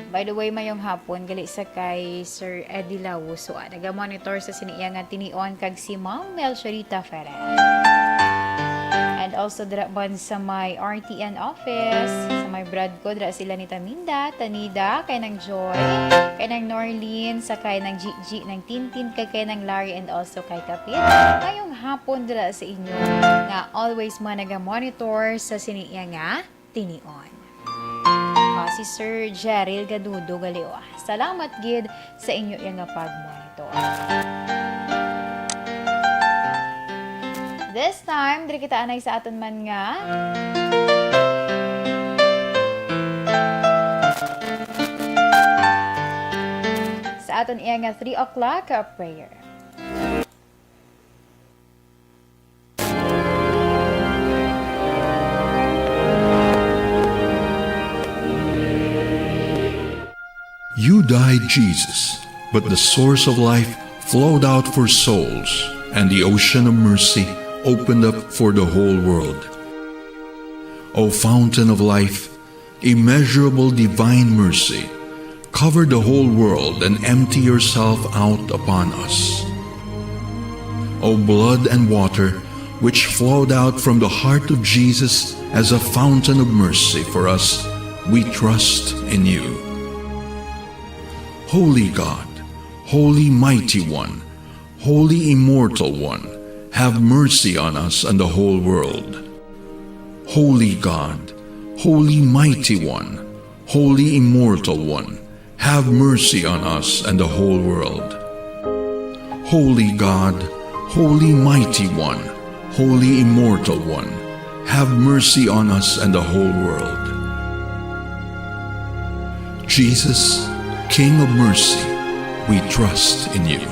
By the way, mayong hapon gali sa kay Sir Eddie Lauso, ah, naga-monitor sa sini iya nga tinion, kag si Ma'am Melchorita Ferrer. And also dira man sa may R T N office, sa may Brad ko, dira sila ni Taminda, Tanida, kay nang Joy, kay nang Norlene, sa kay nang Gigi, nang Tintin, kay, kay nang Larry, and also kay Kapit. Mayong hapon dira sa inyo nga always man naga-monitor sa sini iya nga tinion. Ah, si Sir Jeril Gadudo gali, ah. Salamat gid sa inyo iya nga pag-monitor. This time, diri kita anay sa aton man nga sa aton iya nga three o'clock, uh, prayer. You died, Jesus, but the source of life flowed out for souls, and the ocean of mercy opened up for the whole world. O fountain of life, immeasurable divine mercy, cover the whole world and empty yourself out upon us. O blood and water, which flowed out from the heart of Jesus as a fountain of mercy for us, we trust in you. Holy God, Holy Mighty One, Holy Immortal One, have mercy on us and the whole world. Holy God, Holy Mighty One, Holy Immortal One, have mercy on us and the whole world. Holy God, Holy Mighty One, Holy Immortal One, have mercy on us and the whole world. Jesus, King of mercy, we trust in you.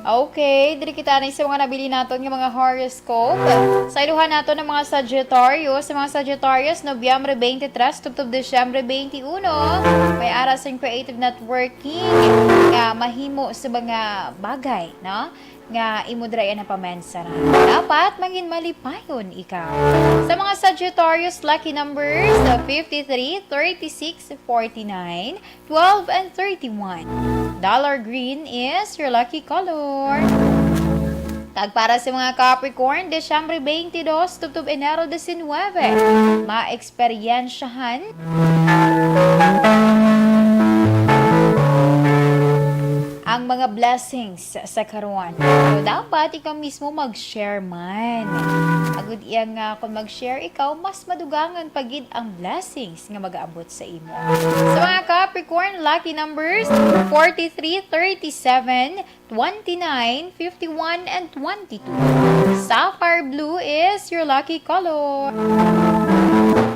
Okay, diri kita anay sa mga nabilin naton nga mga horoscope. Sa iluhan naton ang mga Sagittarius, sa mga Sagittarius, Nobyembre twenty-three tubtob Disyembre twenty-one, may ara sing creative networking nga mahimo sa mga bagay, no? Nga imo dira napamensaran. Dapat mangin malipayon ikaw. Sa mga Sagittarius, lucky numbers fifty-three, thirty-six, forty-nine, twelve, and thirty-one. Dollar green is your lucky color. Kag para sa mga Capricorn, Disyembre twenty-two tubtob Enero diecinuebe, maeksperiensyahan ang mga blessings sa karon. So, dapat ikaw mismo mag-share man. Agud iya nga kung mag-share ikaw, mas madugangan pa gid ang blessings nga magaabot sa imo. Sa mga Capricorn, lucky numbers forty-three, thirty-seven, twenty-nine, fifty-one, and twenty-two. Sapphire blue is your lucky color.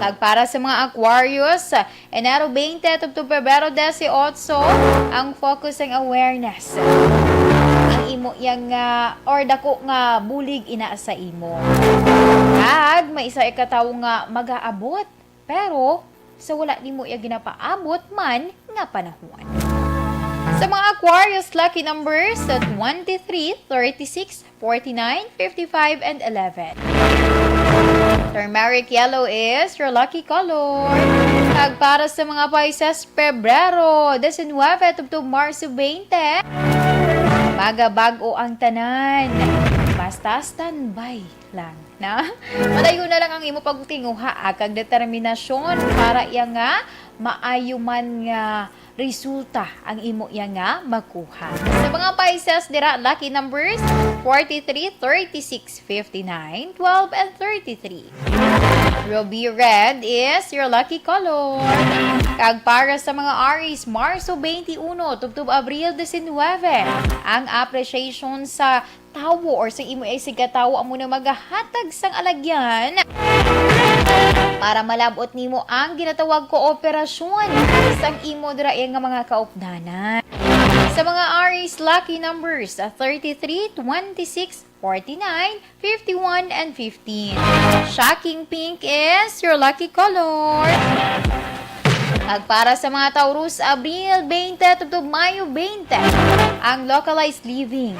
Kag para sa mga Aquarius, Enero twenty tubtob Pebrero dieciocho, ang focus ang awareness. Ang imo yang nga or dako nga bulig ina sa imo. Kag may isa ka tawo nga magaabot, pero sa wala nimo iya ginapaabot man nga panahon. Sa mga Aquarius, lucky numbers twenty-three, thirty-six, forty-nine, fifty-five, and eleven. Turmeric yellow is your lucky color. Kag para sa mga Pisces, Pebrero diecinuebe tubtob Marso twenty, magabag-o ang tanan. Basta standby lang, na? Madayon na lang ang imo pagtinguha, ah, kag determinasyon para iya nga maayo man nga resulta ang imo iya nga makuha. Sa mga Pisces dira, lucky numbers forty-three, thirty-six, fifty-nine, twelve, and thirty-three. Ruby red is your lucky color. Kag para sa mga Aries, Marso twenty-one tubtob Abril diecinuebe, ang appreciation sa tawo or sa imo isigkatawo amo na magahatag sang alagyan para malab-ot nimo ang ginatawag kooperasyon sang imo dira nga mga kaupdanan. Sa mga Aries, lucky numbers thirty-three, twenty-six, forty-nine, fifty-one, and fifteen. Shocking pink is your lucky color. Kag para sa mga Taurus, Abril twenty tubtob Mayo twenty, ang localized living,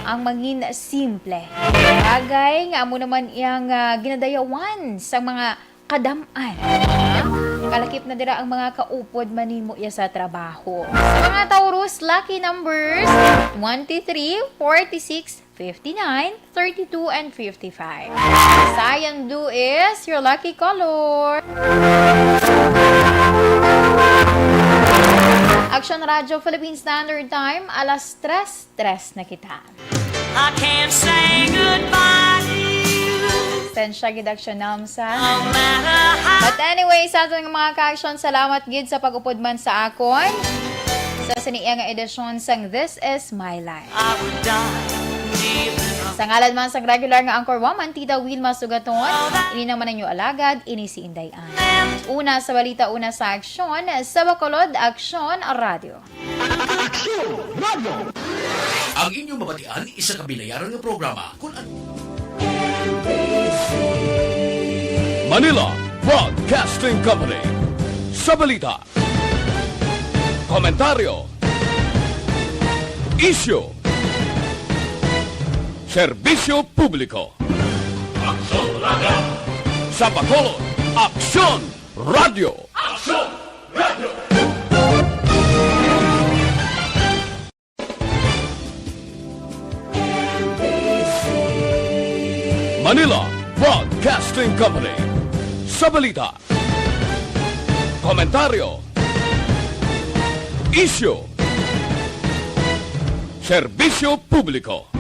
ang mangin simple. Bagay nga amo naman iyang, ah, ginadayawan sa mga kadam-an. Kalakip na dira ang mga kaupod man nimo iya sa trabaho. Sa mga Taurus, lucky numbers twenty-three, forty-six, fifty-nine, thirty-two, and fifty-five. Cyan blue is your lucky color. Action Radio Philippine Standard Time, alas tres, tres na kita. I can't say goodbye to you. Sensya gid, Action Namsa. No matter how. But anyway, sa aton nga mga ka-action, salamat gid sa pag-upod man sa akon sa sini nga edisyon sang This Is My Life. I would die even Sa ngalan man sang regular nga anchor woman, Tita Wilma Sugaton, ini naman ang inyo alagad, ini si Inday Ann. Una sa balita, una sa aksyon, sa Bacolod, Aksyon Radio. Aksyon Radio. Ang inyong mabatian, isa ka binayaran nga programa. Kun ano Manila Broadcasting Company. Sa balita, komentaryo, isyu, serbisyo publiko. Aksyon Radio. Sa Bacolod, Aksyon Radio. Aksyon Radio. Manila Broadcasting Company. Sa balita, komentaryo, isyu, serbisyo publiko.